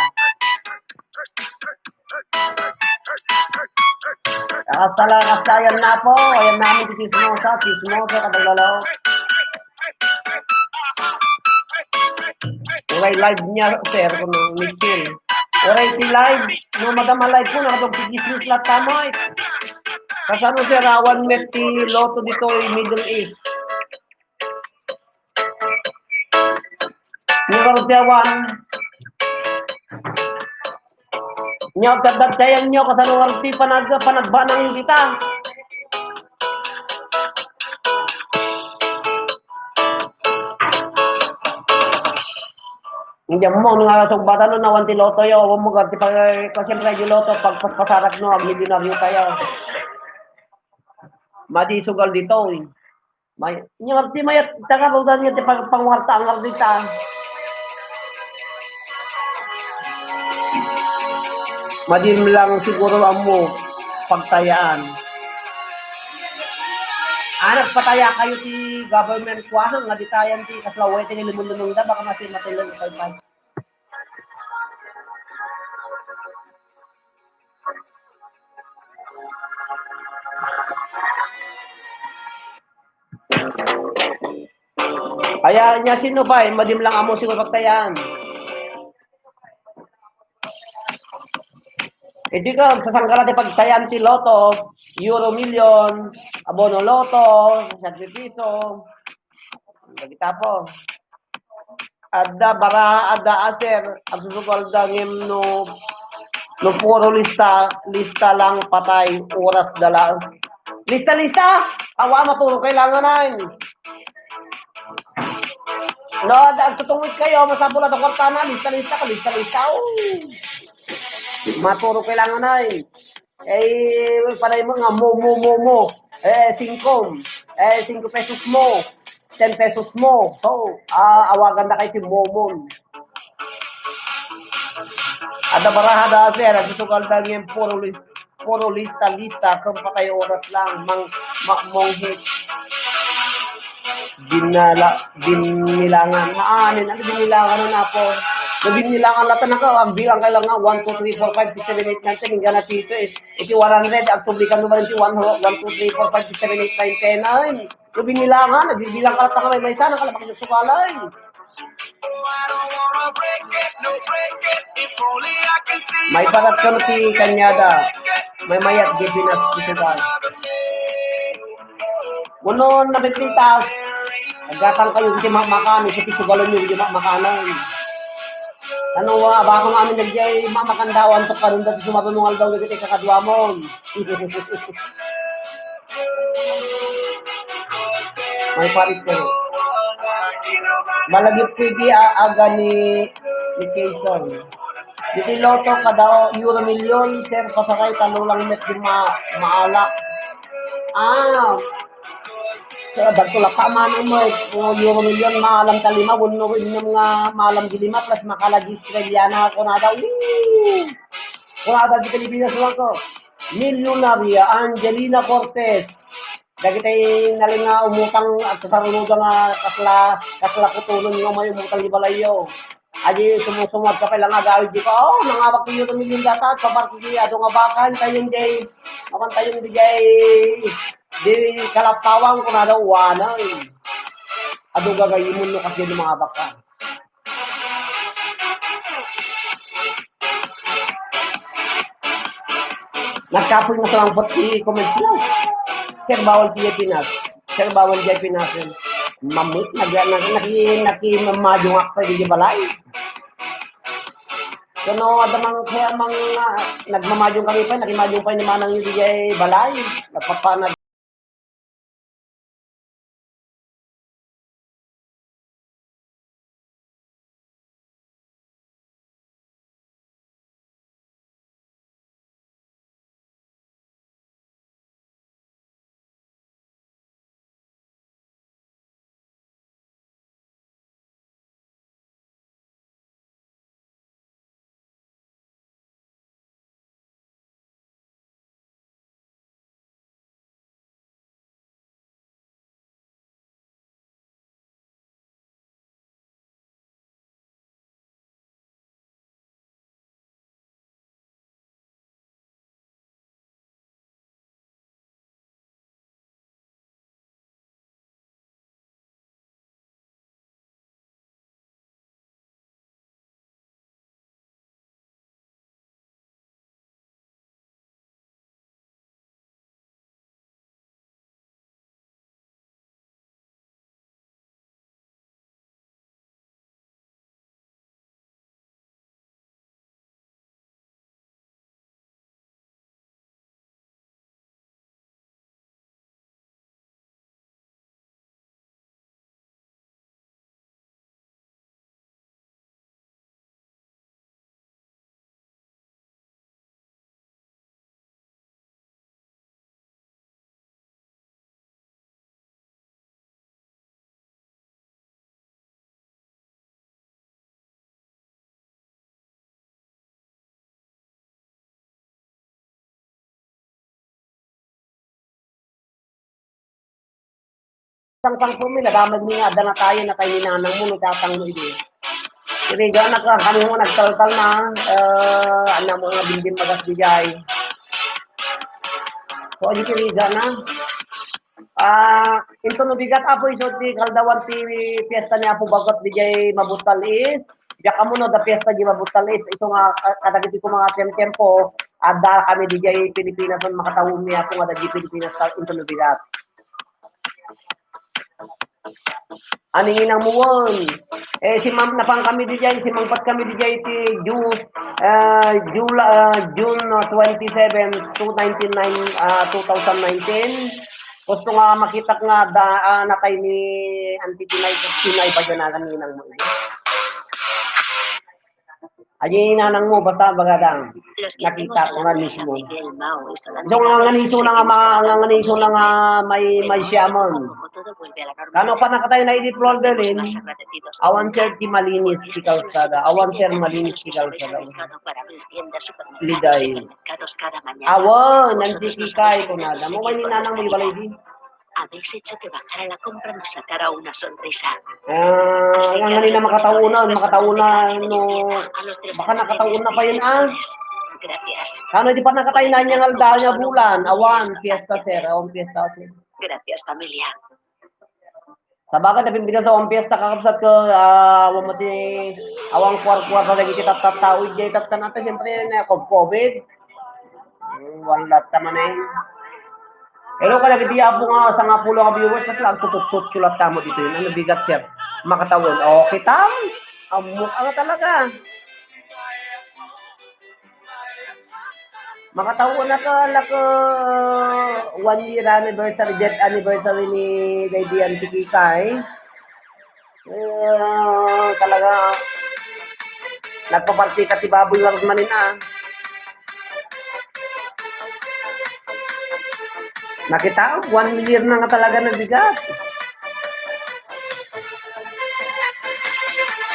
Kasayan na po, ayan namin si kismosa, kadaglalaw. Uray live niya, sir, kung Michelle. Uray si live, no madama live po, nakapag-kismis lahat tamoy. Kasano si Rawan Meti Loto dito ay Middle East. Nyorong siyawan. Nyo, kadagdayan nyo, kasano arti panagba ng kita. Hindi mo, nung sugbatan no, nawan ti Loto yo, huwag mo ganti pa, kasi yung Loto, pagpasarak no, ang milyonaryo tayo. Madi sugal dito eh. May nyorti mayat taka pagdan niya pangwarta ang ardita. Madim lang siguro amo pagtayaan. Anak pataya kayo ti government kuwahang nga ditayan ti kaslaway ti limununong da baka masin matilan kay pa. Kaya niya sino ba, madim lang amo siguro pagtayaan. Hindi ka sasangkala di pagtayaan ti Loto, Euro Million, Abono Loto, 1 piso. Bagita po. Ada bara ada aser agsusugal dangem no puro lista lang patay oras dala. Lista. Awa matulog kailangan na. No, agtutungit kayo masapula to kwartana lista. Maturo kailangan na. Panay mo nga mo. 5 pesos mo. 10 pesos mo. So, awagan na kay si Momon. Ada barahada sir, agsusugal dangem puro lista kung patay oras lang monghit binilangan maanin ano binilangan na po binilangan latan na ka ang bilang kailangan 1 2 3 4 5 6 7 8 9 10 hingga na dito iti 100 ang publikan naman iti 1 2 3 4 5 6 7 8 9 10 binilangan nagbibilang ka latan may sana kalapag sukalay may parat ka ti kanyada may mayat di pinas isugal uno na bitintas agatan kayo di makani sa tisugalon nyo di makanan ano baka nga amin nagyay mamakandawan to karon dati sumatunungal daw gagiti kakadwa mo may parit kayo malagip pwede aga ni Quezon. Dito loto kada euro milyon sir pasakay talulang net di maalak. Dagtulak ka manang mo euro milyon maalam talima wano rin yung mga maalam di lima plus makalagi Australiana ko na daw. Kunada di Pilipinas lang ko. Milyonarya Angelina Cortez. Dagitay naling nga umutang at sasarunudan nga kasla kutunon nga may umutang di balayo. Aji sumusumad ka pala nga gawid di ko. Nangawag ko yung milyon data. Kabarki di ato nga bakan. Tayong day. Makan tayong di jay. Di kalapawang ko na daw wana. Ado gagayin mo no kasi yung mga baka. Nagkapoy na sa lang pot i-comment sila. Sir, bawal Pilipinas. Sir, bawal dyan Pinasin. Mamut, nakimamadyung ako di balay. Kuno, adamang kaya mga nagmamadyong kami pa, nakimadyong pa naman ang yung di balay. Nagpapanag. Tangtang po mi, nadamag niya, ada na tayo na tayo ninanang mo, nagtatang mo ito. Sige, dyan na kami mo nagtaltal na, ano mo nga bindin magas dijay. So, hindi kiriga na. Ito no bigat apo iso ti kaldawan ti fiesta ni Apo Bagot dijay mabutal is. Diya kamo no da fiesta di mabutal is. Ito nga kadagiti ko mga tempo ada kami dijay Pilipinas on makatawom ni Apo nga da di Pilipinas ito no bigat. Aningin ang muwon. Si ma'am na pang kami di jay, si mangpat kami di jay ti June 27, 2019. Gusto nga makita nga na kay ni Auntie Tinay pa dyan na kaninang mo. Aji nanang mo basta bagadang nakita ko nga mismo. So nga ganiso na nga may siyamon. Kano pa nakatayo na edit floor din, awan sir ti malinis ti kalsada, awan sir malinis ti kalsada. Liday. Awan, nanti kikay ko nada. Mo may ninanang mo ibalay din. Habéis hecho que bajara la compra nos sacara una sonrisa. Ang ganina makataunan no, baka nakataunan na pa yun Gracias. Kano di pa nakatay na niya nga niya bulan, awan, fiesta sir, awan fiesta sir. Gracias, familia. Sa bagay, napimbigan sa awan fiesta, kakabsat ko, awan mo di, awang kwar-kwar sa lagi kita tatao, ijay tatan natin, siyempre na COVID. Walat naman eh. Pero kaya di abo nga sa nga pulo nga viewers kasi lang tutut sulat tamo dito yun. Ano bigat sir? Makatawon. Okay tam. Amok nga talaga. Makatawon na ka 1 year anniversary, death anniversary ni Kaibigan Tikikay. Talaga nagpaparty ka ti baboy nga manin Nakita, 1 year na nga talaga nagbigat.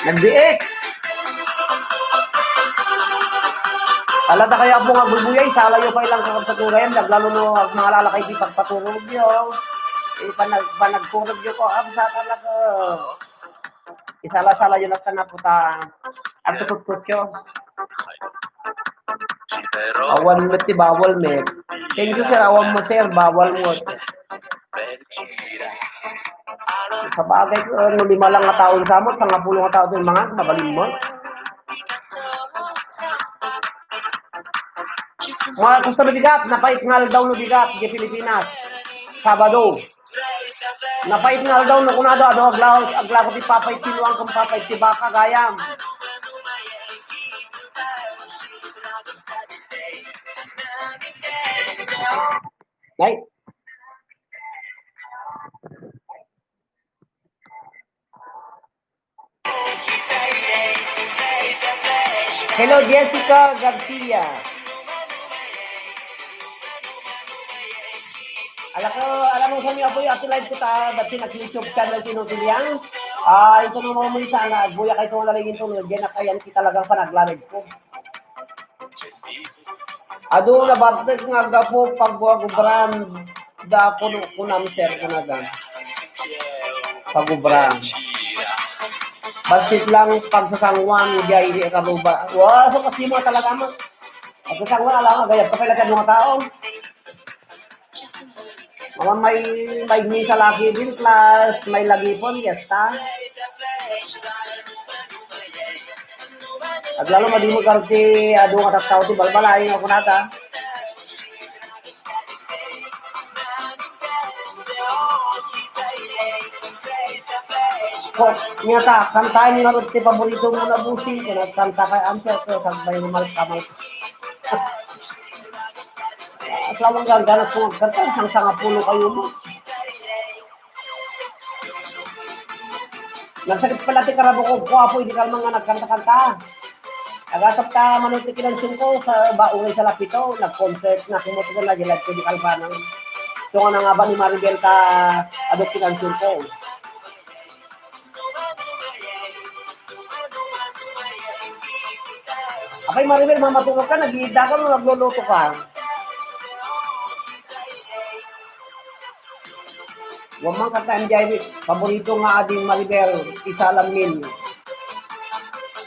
Nagbiik. Alada kaya po nga bulbuyay, salayo pa ilang kakabsaturan, naglalo no mga lalakay di pagpaturog nyo. Panagturog nyo ko, sa talaga. Isala-sala yun at tanaputa. Ang tutut-tut nyo. Awan mo ti bawal me. Thank you sir, awan mo sir, bawal mo. Sa bagay ko, 5 lang nga taon sa mo, 10 nga taon mga mabalim mo. Mga gusto na bigat, napait nga daw no bigat di Pilipinas. Sabado. Napait nga daw no kunado aglaw ti papay tinuang kung papay ti baka gayam. Right? Hello Jessica Garcia. Alam mo sa niya po yung live ko ta dati nag-YouTube channel tinutiliang. Ito mo mo sana buya kay tong lalagin to diyan na kayan kita talagang panaglalage ko. Ado na batek nga gapo pagbuag-ubran da kunam sir kunagan. Pagubran. Basit lang pagsasangwan jay di karuba. Wala so kasi mo talaga mo. Pagsasangwan alam gaya pa pala ka mga tao. Mga may misa lagi din plus may lagi po yesta. At lalo madi mo karti ado nga tao ti balbalay nga kunata. Niya ka, kantain nga rin ti paborito mo na busi, kanta kay answer ko, sagbay namal kamay. Aslawang gaganas kung magkanta, isang sangapulo kayo mo. Nagsakit pala ti karabukog ko, apo, hindi ka mga nagkanta-kanta. Agasap ta manuti kinansyon ko sa baungay sa Lapito, nag-concert na kumuto ko na gilad ko di kalpanang. So nga nga ba ni Maribel ka adok kinansyon ko. Apay Maribel, mamatulog ka, nag-iida ka, nagluluto ka. Wamang kataan dyan, paborito nga ading Maribel, isa lang min.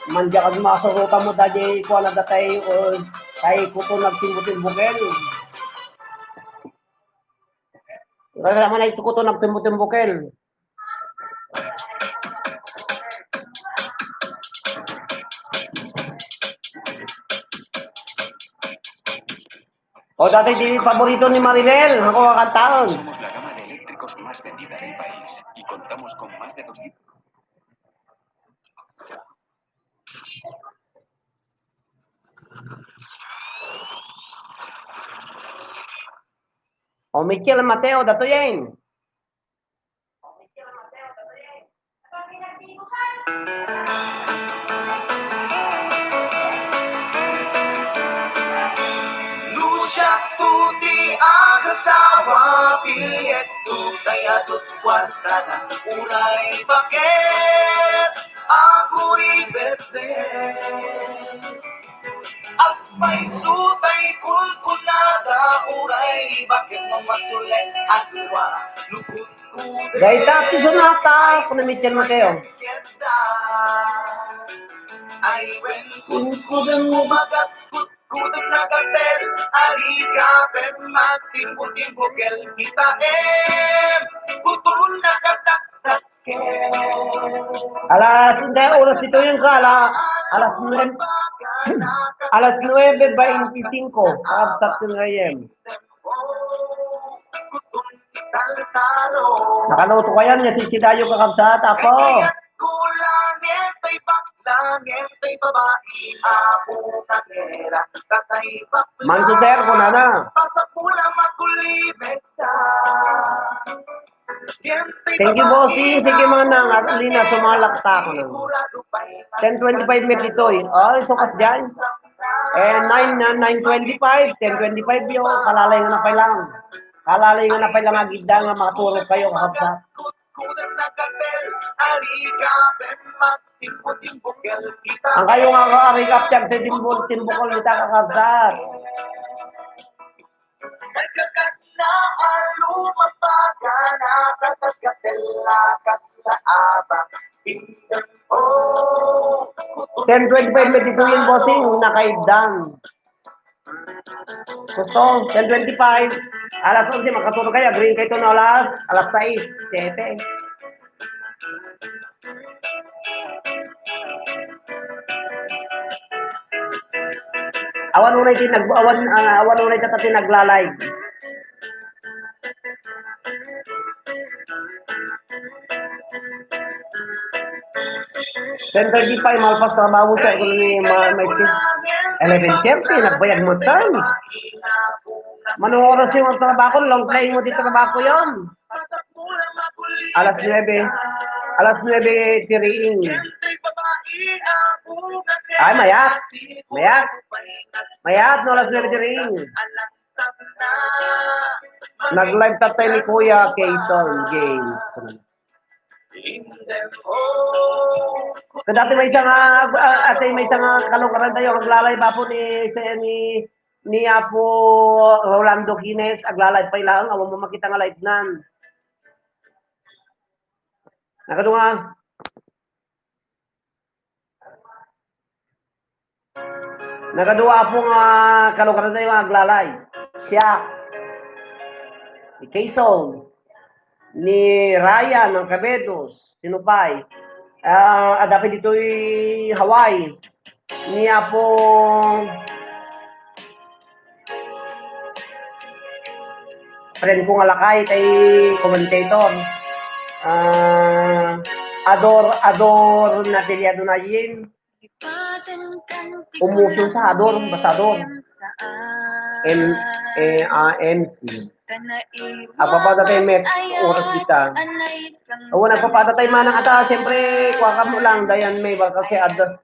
Manja kag masuruta mo dadi ko na datay o kay kuto nagtimbutin bukel. Kaya man ay kuto nagtimbutin bukel. O dati di paborito ni Maribel, ako kakantaon. Somos la gama de eléctricos más vendida del país y contamos con más de 200 O Michel Mateo, dato yan. Lucia tutti agasawa piet tu kaya tut kwartada uray bakit ako'y bete at may sutay kulkulada uray bakit mamasulit at luwa lupot kude Gaita, Sonata, kung na Michel Mateo. ay wen kudang umagat kudang nakatel alika pen magtimpo-timpo kel kita putol nakataktak Alas, hindi, oras dito yung alas 9, alas 9:25, kakabsat yung AM. Nakaluto ka yan, nasisidayo kakabsat, ako. Manso sir, kung na. Thank you, bossing. Sige mga nang, at Lina, sumalakta ko na. 10:25 minutes ito eh. Oh, sukas dyan. 9:25, 10:25 yun. Kalalay nga na pailang. Kalalay nga na pailang agida nga makatulog kayo kakabsat. Ang kayo nga ka-recap check sa timbukol nita kakabsat. Oh, 10:25 medyo yun, bossing, nakaibdan. Gusto, 10:25. Alas 11, makatulog kayo. Green kayo na alas 6, 7. Awan unay din awan unay tatati nagla-live. Then 35 malpas trabaho sa ko ni may 11:30 nagbayad mo time. Manong oras yung trabaho, long play mo dito trabaho yon. Alas 9. Alas 9 tiriing. Ay, mayak. Mayak, no, alas 9 tiriing. Nag-live tatay ni Kuya Kayson James. Dati may isang kalukaran tayo, maglalay pa po ni Apo Rolando Quines, aglalay pa ilang, awang mo makita nga live nan. Nakadunga. Nakaduwa po nga kalukaran tayo, aglalay. Siya, ni Quezon, ni Ryan ng Cabedos, sinupay. Dapat dito'y Hawaii. Niya po friend ko nga lakay kay commentator. Ador na tilyado na yin. Umusun sa Ador, basta Ador. MC. Papadatay met oras kita. O nagpapadatay man ang ata, siyempre kuha ka mo lang dayan may baka kasi adda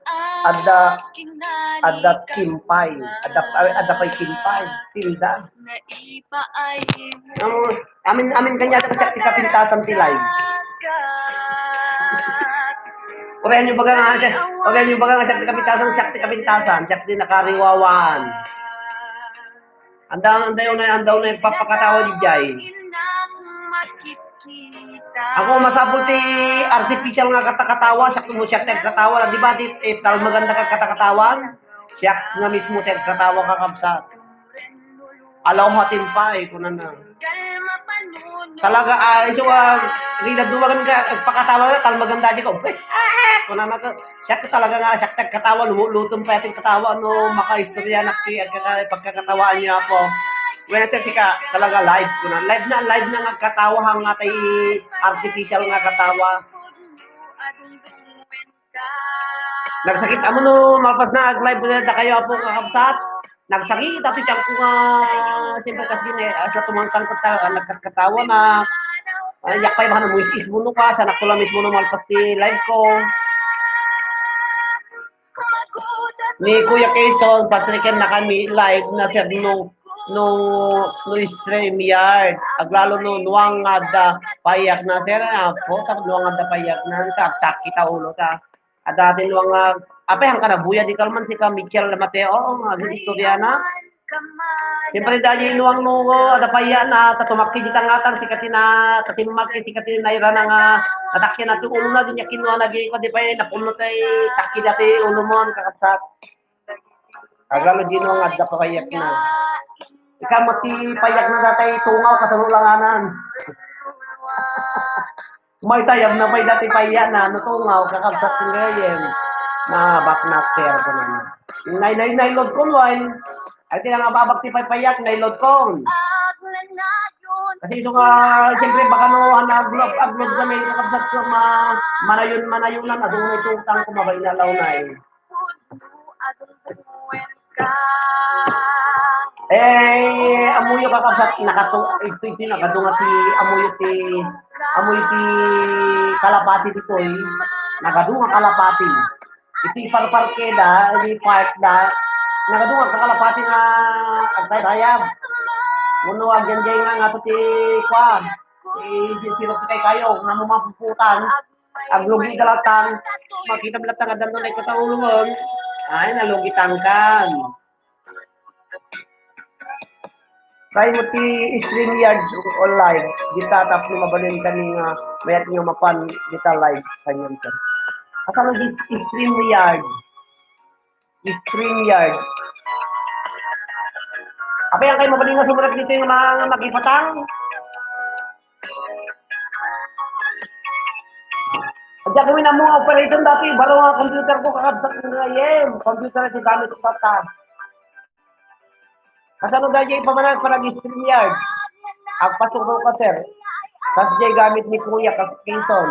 kimpay. Adda pay kimpay. Tilda. Amin kanya kasi sa pintasan tilay. Orayan yung baga nga sa kapintasan, siya din nakariwawan. Andaw na papakatawa di Jay. Ako masapul ti artificial nga katakatawa, siya mo siya katawa, di ba? Tal maganda ka katakatawan, siya nga mismo siya katawa kakabsat. Alaw hatin pa kunan na. Talaga iso rila duwagan ka pagkatawa na tal maganda di ko. Kunan na ka siya talaga nga siya katawa lumulutong pa yating katawa no makaistorya na pagkakatawaan niya po. When sa sika talaga live kunan live na nga katawa hang nga tay artificial nga katawa. Nagsakit amo no mapas na live na kayo po kakabsat. nagsakit at iyang ko nga, siyempre kasi sa tumangkang nagkatawa na, yak pa yung mga muis-is mo ka, sa nakula mismo naman pasti live ko. Ni Kuya Quezon, patrikin na kami live na sir no StreamYard. Aglalo no nuwang ada payak na sir po tak nuwang ada payak na tak kita ulo ka. Ada din nuwang apa yang kana buya di kalman si ka Michael Mateo nga di Historiana. Siyempre dahil nuwang no ada payak na tatumakki di tangatan si katina katimaki si katina ira nga atakya na tu ulo na din yakin no nagi ko di pa napuno tay takki dati ulo mo kakapsat. Aglalo di no nga ada payak na. Ikaw mati payak na datay tungaw kasalulanganan. May tayab na pay dati payak na no tungaw kakabsat ngayon na baknak sir ko naman. Nailod ko loin. Ay tinang ababak ti payak nailod ko. Kasi ito nga siyempre baka no nag-vlog kami kakabsat ko manayon na adung ito utang ko mabay na law na eh. Amuyo kakabsat ito nakadunga si amuyo ti kalapati dito eh. Nakadunga kalapati. Iti parparkeda, iti park da, nakadunga ka kalapati nga agtay-tayab. Muno agyan jay nga to ti kwa. Sirot kay kayo, nga mapuputan. Aglugi dalatan, makita belatang adan no ko taulungon. Ay nalugitan kan. Kaya mo ti StreamYard online, kita tap mabalin kami nga mayat nyo mapan kita live kanyan ka. Asal di StreamYard. StreamYard. Apa yang kayo mabalin nga sumunod dito yung mga magipatang? Diyan kami na mga operator dati, baro nga computer ko kakabsak nga computer na gamit ko tata. Kasano dahil pamanag parang StreamYard. Agpasok ko ka sir. Kasi dyan gamit ni Kuya Quezon.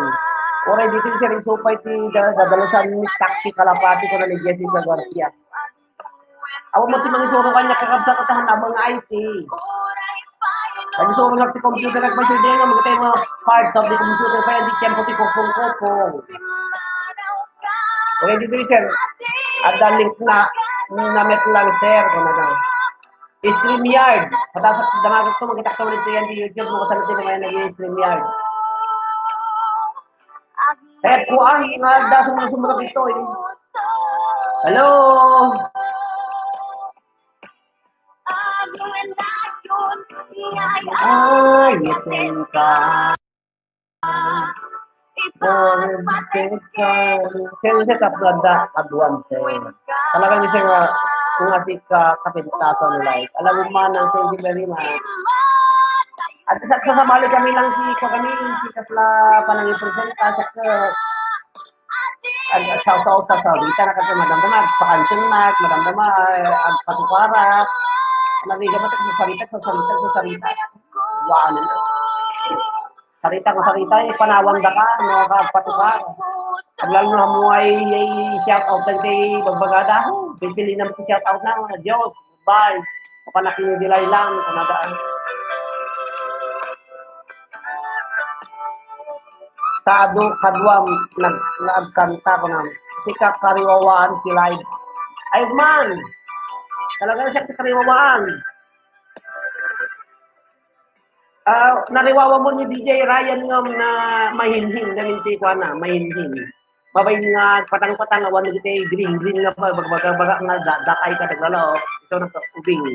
Oray dito siya rin supay ti dadalusan ni taxi kalapati ko na ni Jessica Garcia. Awa mo ti mangisuro kanya kakabsa ko tahan abang IT. Mangisuro lang ti computer nagpasyo din nga mga tayo mga parts of the computer kaya di tiyempo ti kopong-kopong. Oray dito sir. At the link na namit lang sir kung na StreamYard. Dapat damagat ko magkitak ko ulit yan di YouTube mo kasalutin na ngayon nag-StreamYard. Kuan nga da sumunod ito eh. Hello. Ay, yakin ka. Kaya siya kaplada aduan siya. Talagang siya nga kung asik ka kapitatasan live. Alam mo man ang thank you very much. At sasabali kami lang si kasla panang ipresenta sa sa sarita na kasi madamdamag, pakansyon na, madamdamag, patukarat, nabiga ba sa sarita. Wala na. Sarita, panawan da ka, nakapatukarat. Lalo na mo ay shout out lang kay Bagbagada. Pipili naman si shout out na, Diyos, bye. Kapanakin yung dilay lang, kanadaan. Kadwam nagkanta ko naman. Si kakariwawaan si live. Ay man! Talaga siya kakariwawaan. Nariwawa mo ni DJ Ryan nga na mahinhin. Gamin si Kwana, mahinhin. Babay nga patang-patang awan na dito green nga pa. Baga nga dakay ka naglalo. Ito na ubing.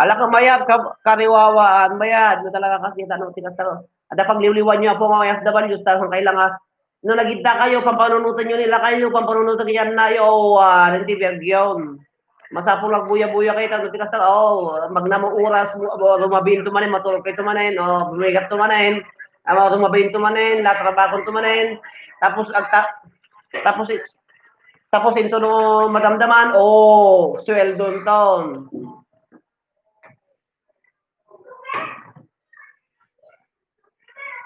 Ala ka mayab kariwawaan bayad no talaga kasi tanong tinataro. Ada pagliwliwan niyo po mga FW sa kailangan no nagita kayo pampanunutan niyo nila kayo pampanunutan niyan na yo hindi bagyon. Masapo lang buya-buya kayo tanong tinataro magnamo oras mo lumabinto manen matulog kayo manen bumigat to manen lumabinto manen latrabaho to manen tapos ito no madamdaman sweldo ton.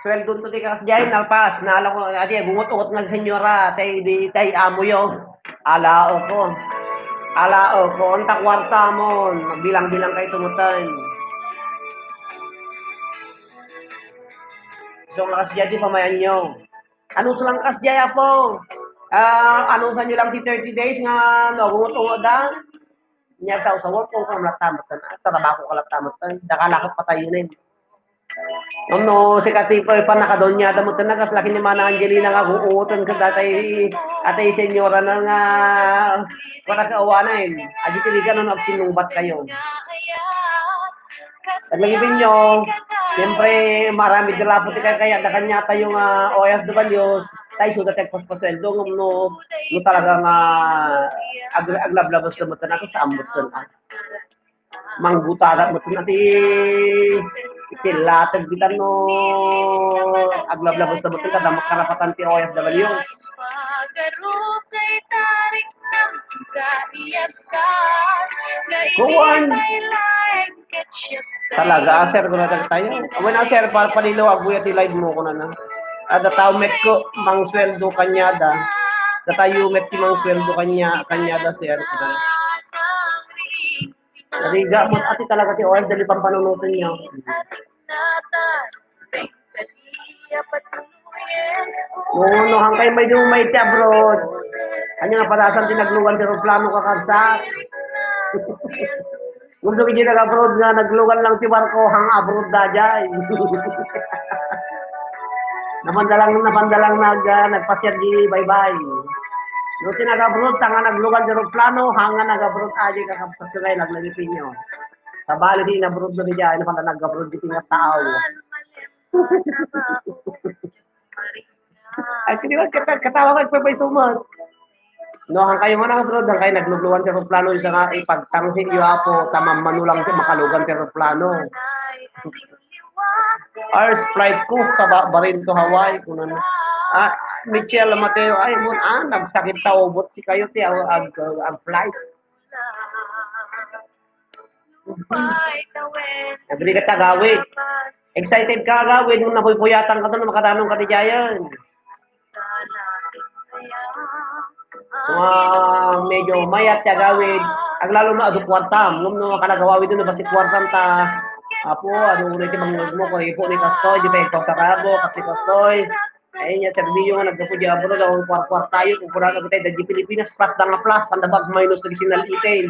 sweldo to ti kasjay nalpas nala ko ati bungot-ungot nga senyora tay amo yo. Alao ko onta kwarta mo bilang-bilang kay tumutan. So kasjay di pamayan nyo. Ano sa lang kasjay po? Ano sa nyo lang ti 30 days nga no bungot-ungot da? Nya tao sa work ko kamlatamat na trabaho kalatamat dakalakot patayunin. No, si Katipoy pa nakadonya damo tenagas laki ni Mana Angelina nga guuton ka datay atay senyora na nga para kaawanan. Adi tiligan no sinungbat kayo. Taglagipin nyo, siyempre marami dala po kaya da kanya tayong OFW tayo suda tag pasweldo no talaga nga aglablabas na mo tenagas sa amot na. Manggutada mo ti itilatag bitan no aglablabas na betul kada makarapatan ti OFW. Kuwan. Talaga, sir, kung natag tayo. Awan na, sir, para palilaw, abuya ti live mo ko na na. Ada tao met ko, mang sweldo kanyada. Da tayo met ti mang sweldo kanyada, sir. Nariga mo, ati talaga ti OFW pang panunutin niyo. No, hangkay may dumay ti abroad. Kanya nga padasan tinaglugan ti plano kakabsat. Kung doon hindi nag-abroad nga, naglugan lang ti barko hang abroad da jay. Napandalang nagpasyad di bye-bye. Doon ti nag-abroad, tanga naglugan ti plano hanga nag-abroad aja kakabsat ko kayo naglagipin nyo. Sa bali di nabroad na di jay, napanda nag-abroad di tingat tao. Ay, hindi ba katawa ka pa sumat? No, hang kayo man ang abroad, hang kayo naglugluan sa plano isa nga ipagtangsi iyo apo tamang manulang sa makalugan sa plano. Ours flight ko sa barin to Hawaii kuno. Michelle Mateo ay mo nagsakit ta ubot si kayo ti ang flight. Agri ka tagawid. Excited ka agawid nung napuyatan ka to na makatanong ka ti Jayan. Medyo mayat siya gawid. Ang lalo na ado kwartam. Ngum no makalagawawid doon na basi kwartam ta. Apo, ano ulit yung mga mo ko ipo ni Kastoy, di ba ikaw sa kabo, kasi Kastoy. Ay niya serbiyo nga nagdapo di abro daw kwart tayo kung pura ka tayo di Pilipinas plus da nga plus ang dabag minus traditional item.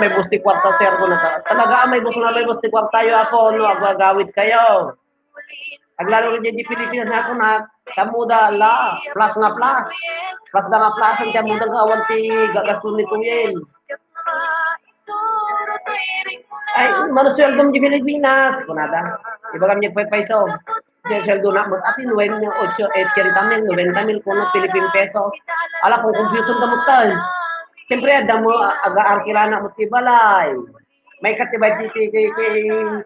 May busti kwarta sir ko na talaga may busti kwarta tayo ako no agagawid kayo. Aglalo rin di Pilipinas ako na kamuda la plus na plus. Plus na nga plus ang kamuda nga awan ti gagaston ni Tuyen. Ay, manusweldo di Pilipinas. Kunada. Iba kami peso. Sweldo na mo atin wen yung 80 mil, 90 mil kuno Philippine peso. Ala kung confusion ta mo tayo. Siyempre ada mo aga-arkilana mo ti balay. May katibay ti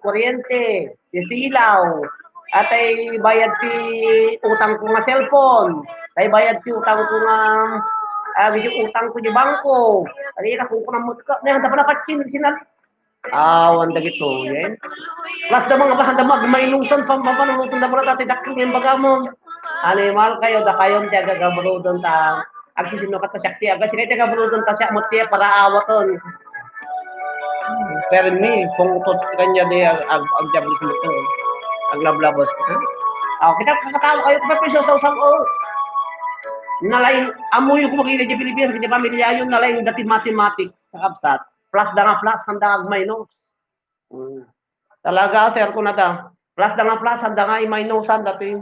kuryente, ti silaw. At ay bayad ti utang ko nga cellphone. Ay bayad ti utang ko nga yung utang ko di bangko. Ay ka kung kunamot ka. Nay handa pa dapat sinal. Wanda gito, yan. Plus da mga bahanda magmainusan pampanunutan da pala tati dakang yung baga mo. Animal kayo da kayon ti agagabrodon ta. Agsisino ka ta syakti aga sige ti agabrodon ta syak mo ti para awaton. Pero ni kung utot kanya di agjablis mo to. Aglablabos ko. Kita kakatawa kayo pa piso sa usang nalain amoy ko makita di Pilipinas kiti pamilya yun nalain dati mathematics sa kapsat. Plus da nga plus handa ag minus. Talaga sir ko na ta. Plus da nga plus handa nga i-minusan dati.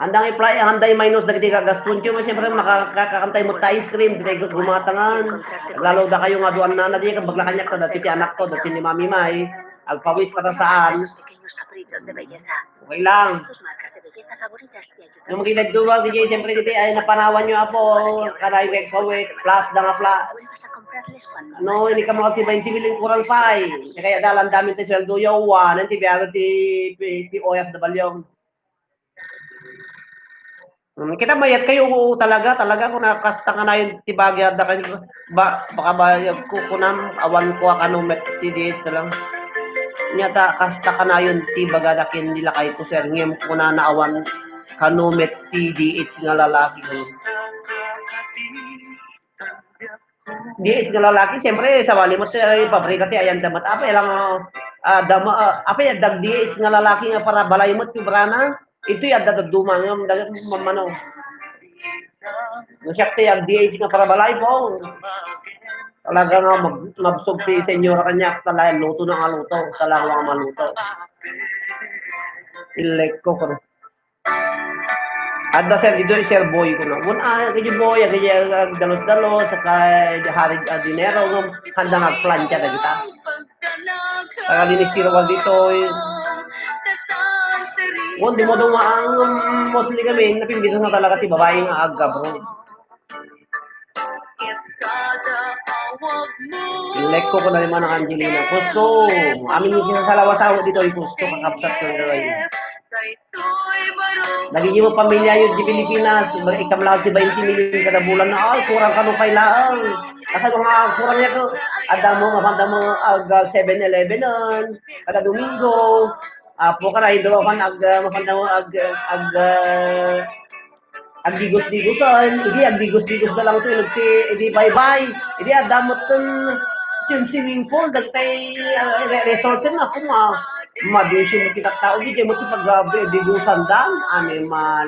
Handang i-apply handa i-minus dagiti kagaston ko siyempre makakantay mo ta ice cream dito gumatangan. Lalo da kayo nga duan na di ka baglakanyak ta dati ti anak ko dati ni Mami May. Agpawit para saan. Okay lang. Yung mga duwag, DJ, siyempre dito ay napanawan nyo ako. Kanay wex away, plus da nga plus. No, hindi ka mga 20 million kurang pay. Kaya dalan damin tayo sweldo yawan. Nanti biyago ti OFW. Kita mayat kayo talaga kung nakasta ka na yung tibagya da kayo baka ba kunam awan ko kanu met TDH na lang. Nyata kasta ka na yun tibaga da kin nila kay to sir ngem kuna na awan kanu met TDH nga lalaki ko. DH nga lalaki siyempre sa wali mo sa pabrika ti ayan damat apa lang apa ya dag DH nga lalaki nga para balay mo ti brana itu ya da duma ngam dagat mamano. Nasyakti ang DH nga para balay po. Talaga nga mabsog si senyora kanya talaga luto na nga luto. Talaga nga maluto. Ilek ko ko. Adda sir dito sir boy ko na. Kaya boy, kaya dalos-dalos saka hari dinero ng handa nga plancha na kita. Kaya dinistiro ko dito. Di mo daw ang mostly kami napimbito na talaga ti babae nga aga bro. Ilek ko na naman ang Angelina. Gusto. Amin yung sinasalawa sa dito ay gusto kakapsat ko na nagiging mo pamilya yun di Pilipinas. Ikam lang si 20 million kada bulan na kurang ka nung kailaan. Kasi mga kurang niya ko. Ada mo, mapanda mo 7-Eleven kada Domingo. Apo ka na, hidro ka mapanda mo digos-digosan, hindi digos-digos na lang ito, hindi bye-bye, hindi damot yung swimming pool, dagtay resort na ako mabisyo mo kita tao, hindi mo ito pag-digusan dan, animal,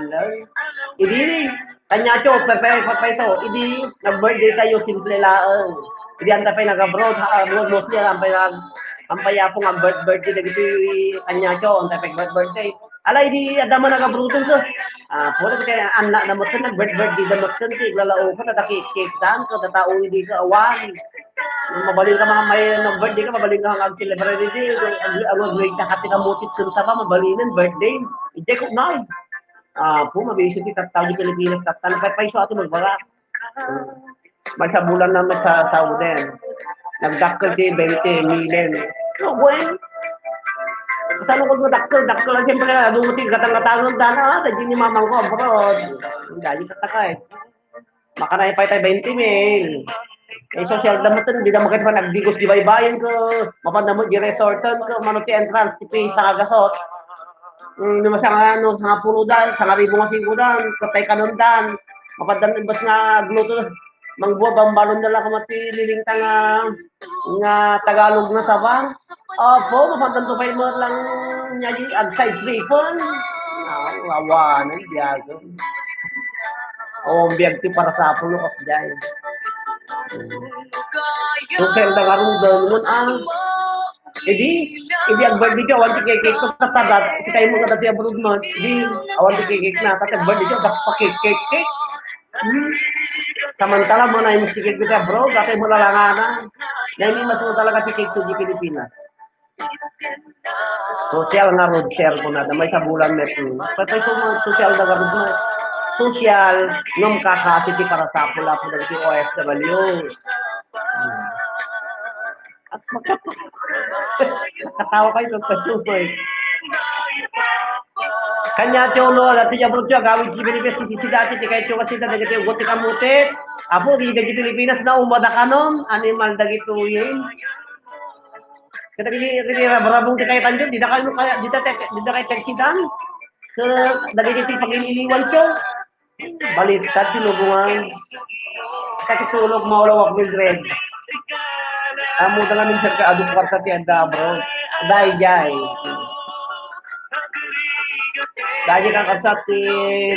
hindi, kanya cho, papayso, hindi, nag-birthday kayo, simple lang, hindi anta pa nag-abroad, mostly ampay po nga birthday na gito kanya cho, anta pa birthday, alay di adama nag-abroad so, puro kaya anak na mo ito, nag-birthday na mo ito, lalao ka, tatakik dan, so tatao hindi ka awan, mabaling ka mga may birthday ka, mabaling ka ang celebrity day, ang grade na kati ka mutit kunta pa, mabalinin, birthday, hindi ko na po, mabisyo si Tatao di Pilipinas, Tatao, paiso ato magbaga. May sa bulan naman sa Saudi, nagdakkel si 20 million. So, bueno, sa lukod mo dakkel lang siyempre, dumutin katang-katangon dana, dahil ni mamang ko, abroad. Dahil tataka Maka na ipay tayo 20 mil. Social damutan, di na makita pa nagdigos di baybayin ko. Mapanda mo, di resortan ko, manuti entrance, tipi sa kagasot. Naman sa nga puludan, sa nga ribo nga singkudan, katay kanundan. Mapandan ibas nga gluto, mangbuwa bambalon na lang kamati lilinta nga Tagalog na sabang. Opo, mapandan to pa mo lang niya yung outside tripon. Wawanan, biyago. Biyag ti para sa pulo kas dyan. So, sir, nakarong doon hindi ang birthday ko, awan ti cake ko sa tadat, si kayo mo nga dati abroad mo, hindi, awan ti cake na, kasi birthday ko, dapat pa cake. Samantala mo na yung sikit ko sa abroad, dati mo lalangana, na hindi mas mo talaga si cake to di Pilipinas. Social nga road share ko na, may sa bulan met mo. Patay social na road mo. Social, ngam kakasiti para sa pula po ng OFW. At makatawa kayo sa super. Kanya tiyo dati niya bro gawin si Pilipinas, si dati, di kayo tiyo kasi dati yung gotik amutit. Apo, di dagi Pilipinas na umada ka nun, animal dagi tuyin. Kaya barabong ti kayo tanjo, di na kayo teksidan. So, dagi dito pag-iniwan siya. Baliktad, tinulungan. Kasi tulog, maulawak Mildred. Amo na namin siya ka aduk kwarta ti anda bro. Dai. Dahil kang kapsat ti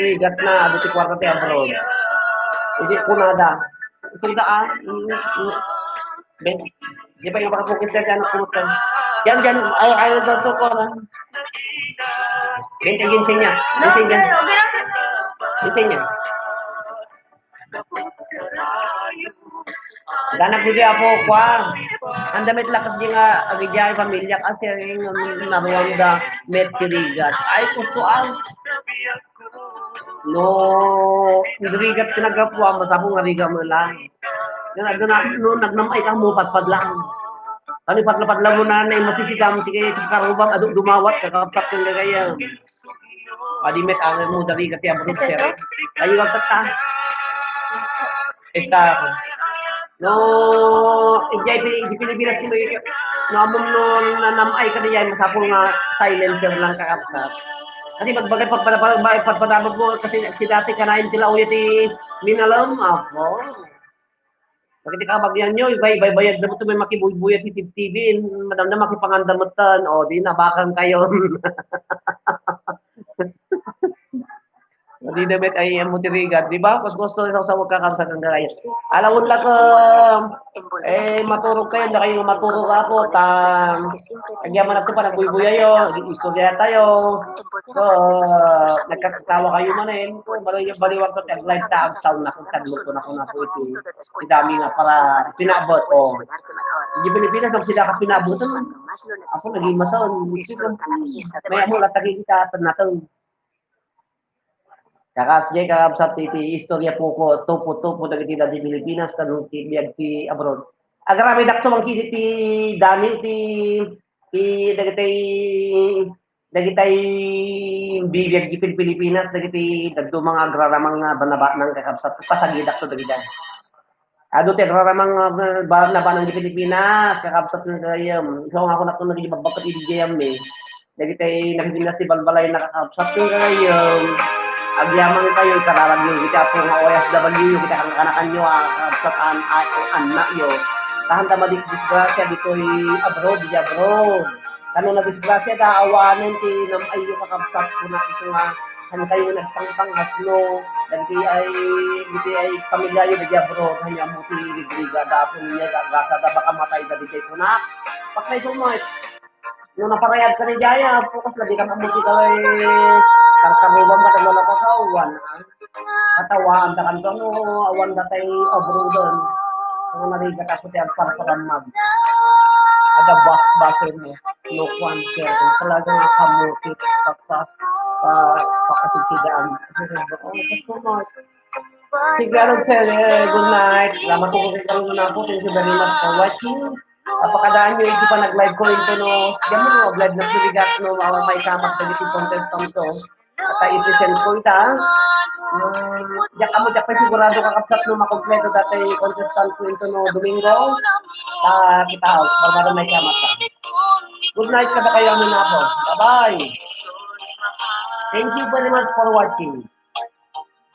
rigat na aduk ti kwarta ti abroad. Hindi kunada. Sunda Ben. Di pa yung makapukis na dyan kurutan. Yan, ayaw daw ko na. Ginseng niya. Danak di ako kwa. Ang damit lakas di nga agijay pamilya kasi yung naruang da met kirigat. Ay gusto ang no kirigat pinagapwa masabong nga riga mo lang. Yung nagnamay kang mo patpad lang. Kani patla-patla mo na na masisigam sige karubang aduk dumawat kakapsat ng gaya. Adimet ang mo dari kati abro sir. Ayo kata. Esta no ijay di Pilipinas mo no amom no nanamay ka diyan masapol nga silencer lang kakapsat. Kasi magbagay pagpadabog mo kasi si dati kanain sila ulit minalam ako. Bakit ka bagyan nyo, ibay bayad na mo ito may makibuyat si TV, madam na makipangandamatan, o di nabakan kayo. Di damit ay mutirigan, di ba? Mas gusto rin sa wag kakamsa kang gaya. Alam mo lang ko, maturog kayo, na kayo maturog ako, agyaman natin pa, nagbuy-buya yun, istorya tayo. So, nagkakatawa kayo man eh. Baliwag ko, live tag sound na kung taglo ko na kung na po ito. Dami nga para pinabot, o. Di Pilipinas, ang sila ka pinabutan, ako naging masaon. May amo lang taging kita, natin. Kakasjay kakabsat ti istorya po ko tupo dagiti di Pilipinas kanung ti biag ti abroad. Agrami dakto man kiti ti Dani ti dagitay bibiag ti Pilipinas dagiti dagto mga agraramang banaba ng kakabsat pasagi dakto dagiti. Ado ti agraramang banaba ng Pilipinas kakabsat ng gayam. So ako nakto nagibabak ti gayam ni. Dagitay nagdinas ti balbalay na kakabsat ng gayam. Agyaman kayo, kararagyo kita po nga OFW, kita kang kanakan nyo, kapsatan anak nyo. Tahan tama disgrasya dito'y abroad, di abroad. Kano na disgrasya, daawanan ti namayo kakapsat ko na ito nga, han kayo nagpangpangas no, dati ay pamilya yun di abroad, hanya mo ti Rodriga, dapo niya, gasa da baka matay da di ko na. Pakay so much. No naparayad sa ni Jaya, pukas na di ka mamuti ka karkarubang ka tagwala ka sa awan. Katawaan ta kanto no awan datay abroadon. Kung nariga ka sa tiyang parparamag. Ada basin mo. No cancer. Kung talaga nga kamutit pakasubsidaan. Sige, good night. Salamat po kung karoon na po. Thank you very much for watching. Apakadaan nyo, hindi pa nag-live ko ito no. Diyan mo no, live na siligat no. May kamak na giting contest pang ito. At i-present ko ita. Diyan ka mo, diyan pa sigurado kakapsat no makompleto dati contestant ko ito no Domingo. Kita out. Bago may kamak ka. Good night kada kayo muna po. Bye-bye. Thank you very much for watching.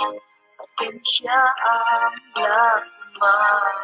Pasensya ang lakman.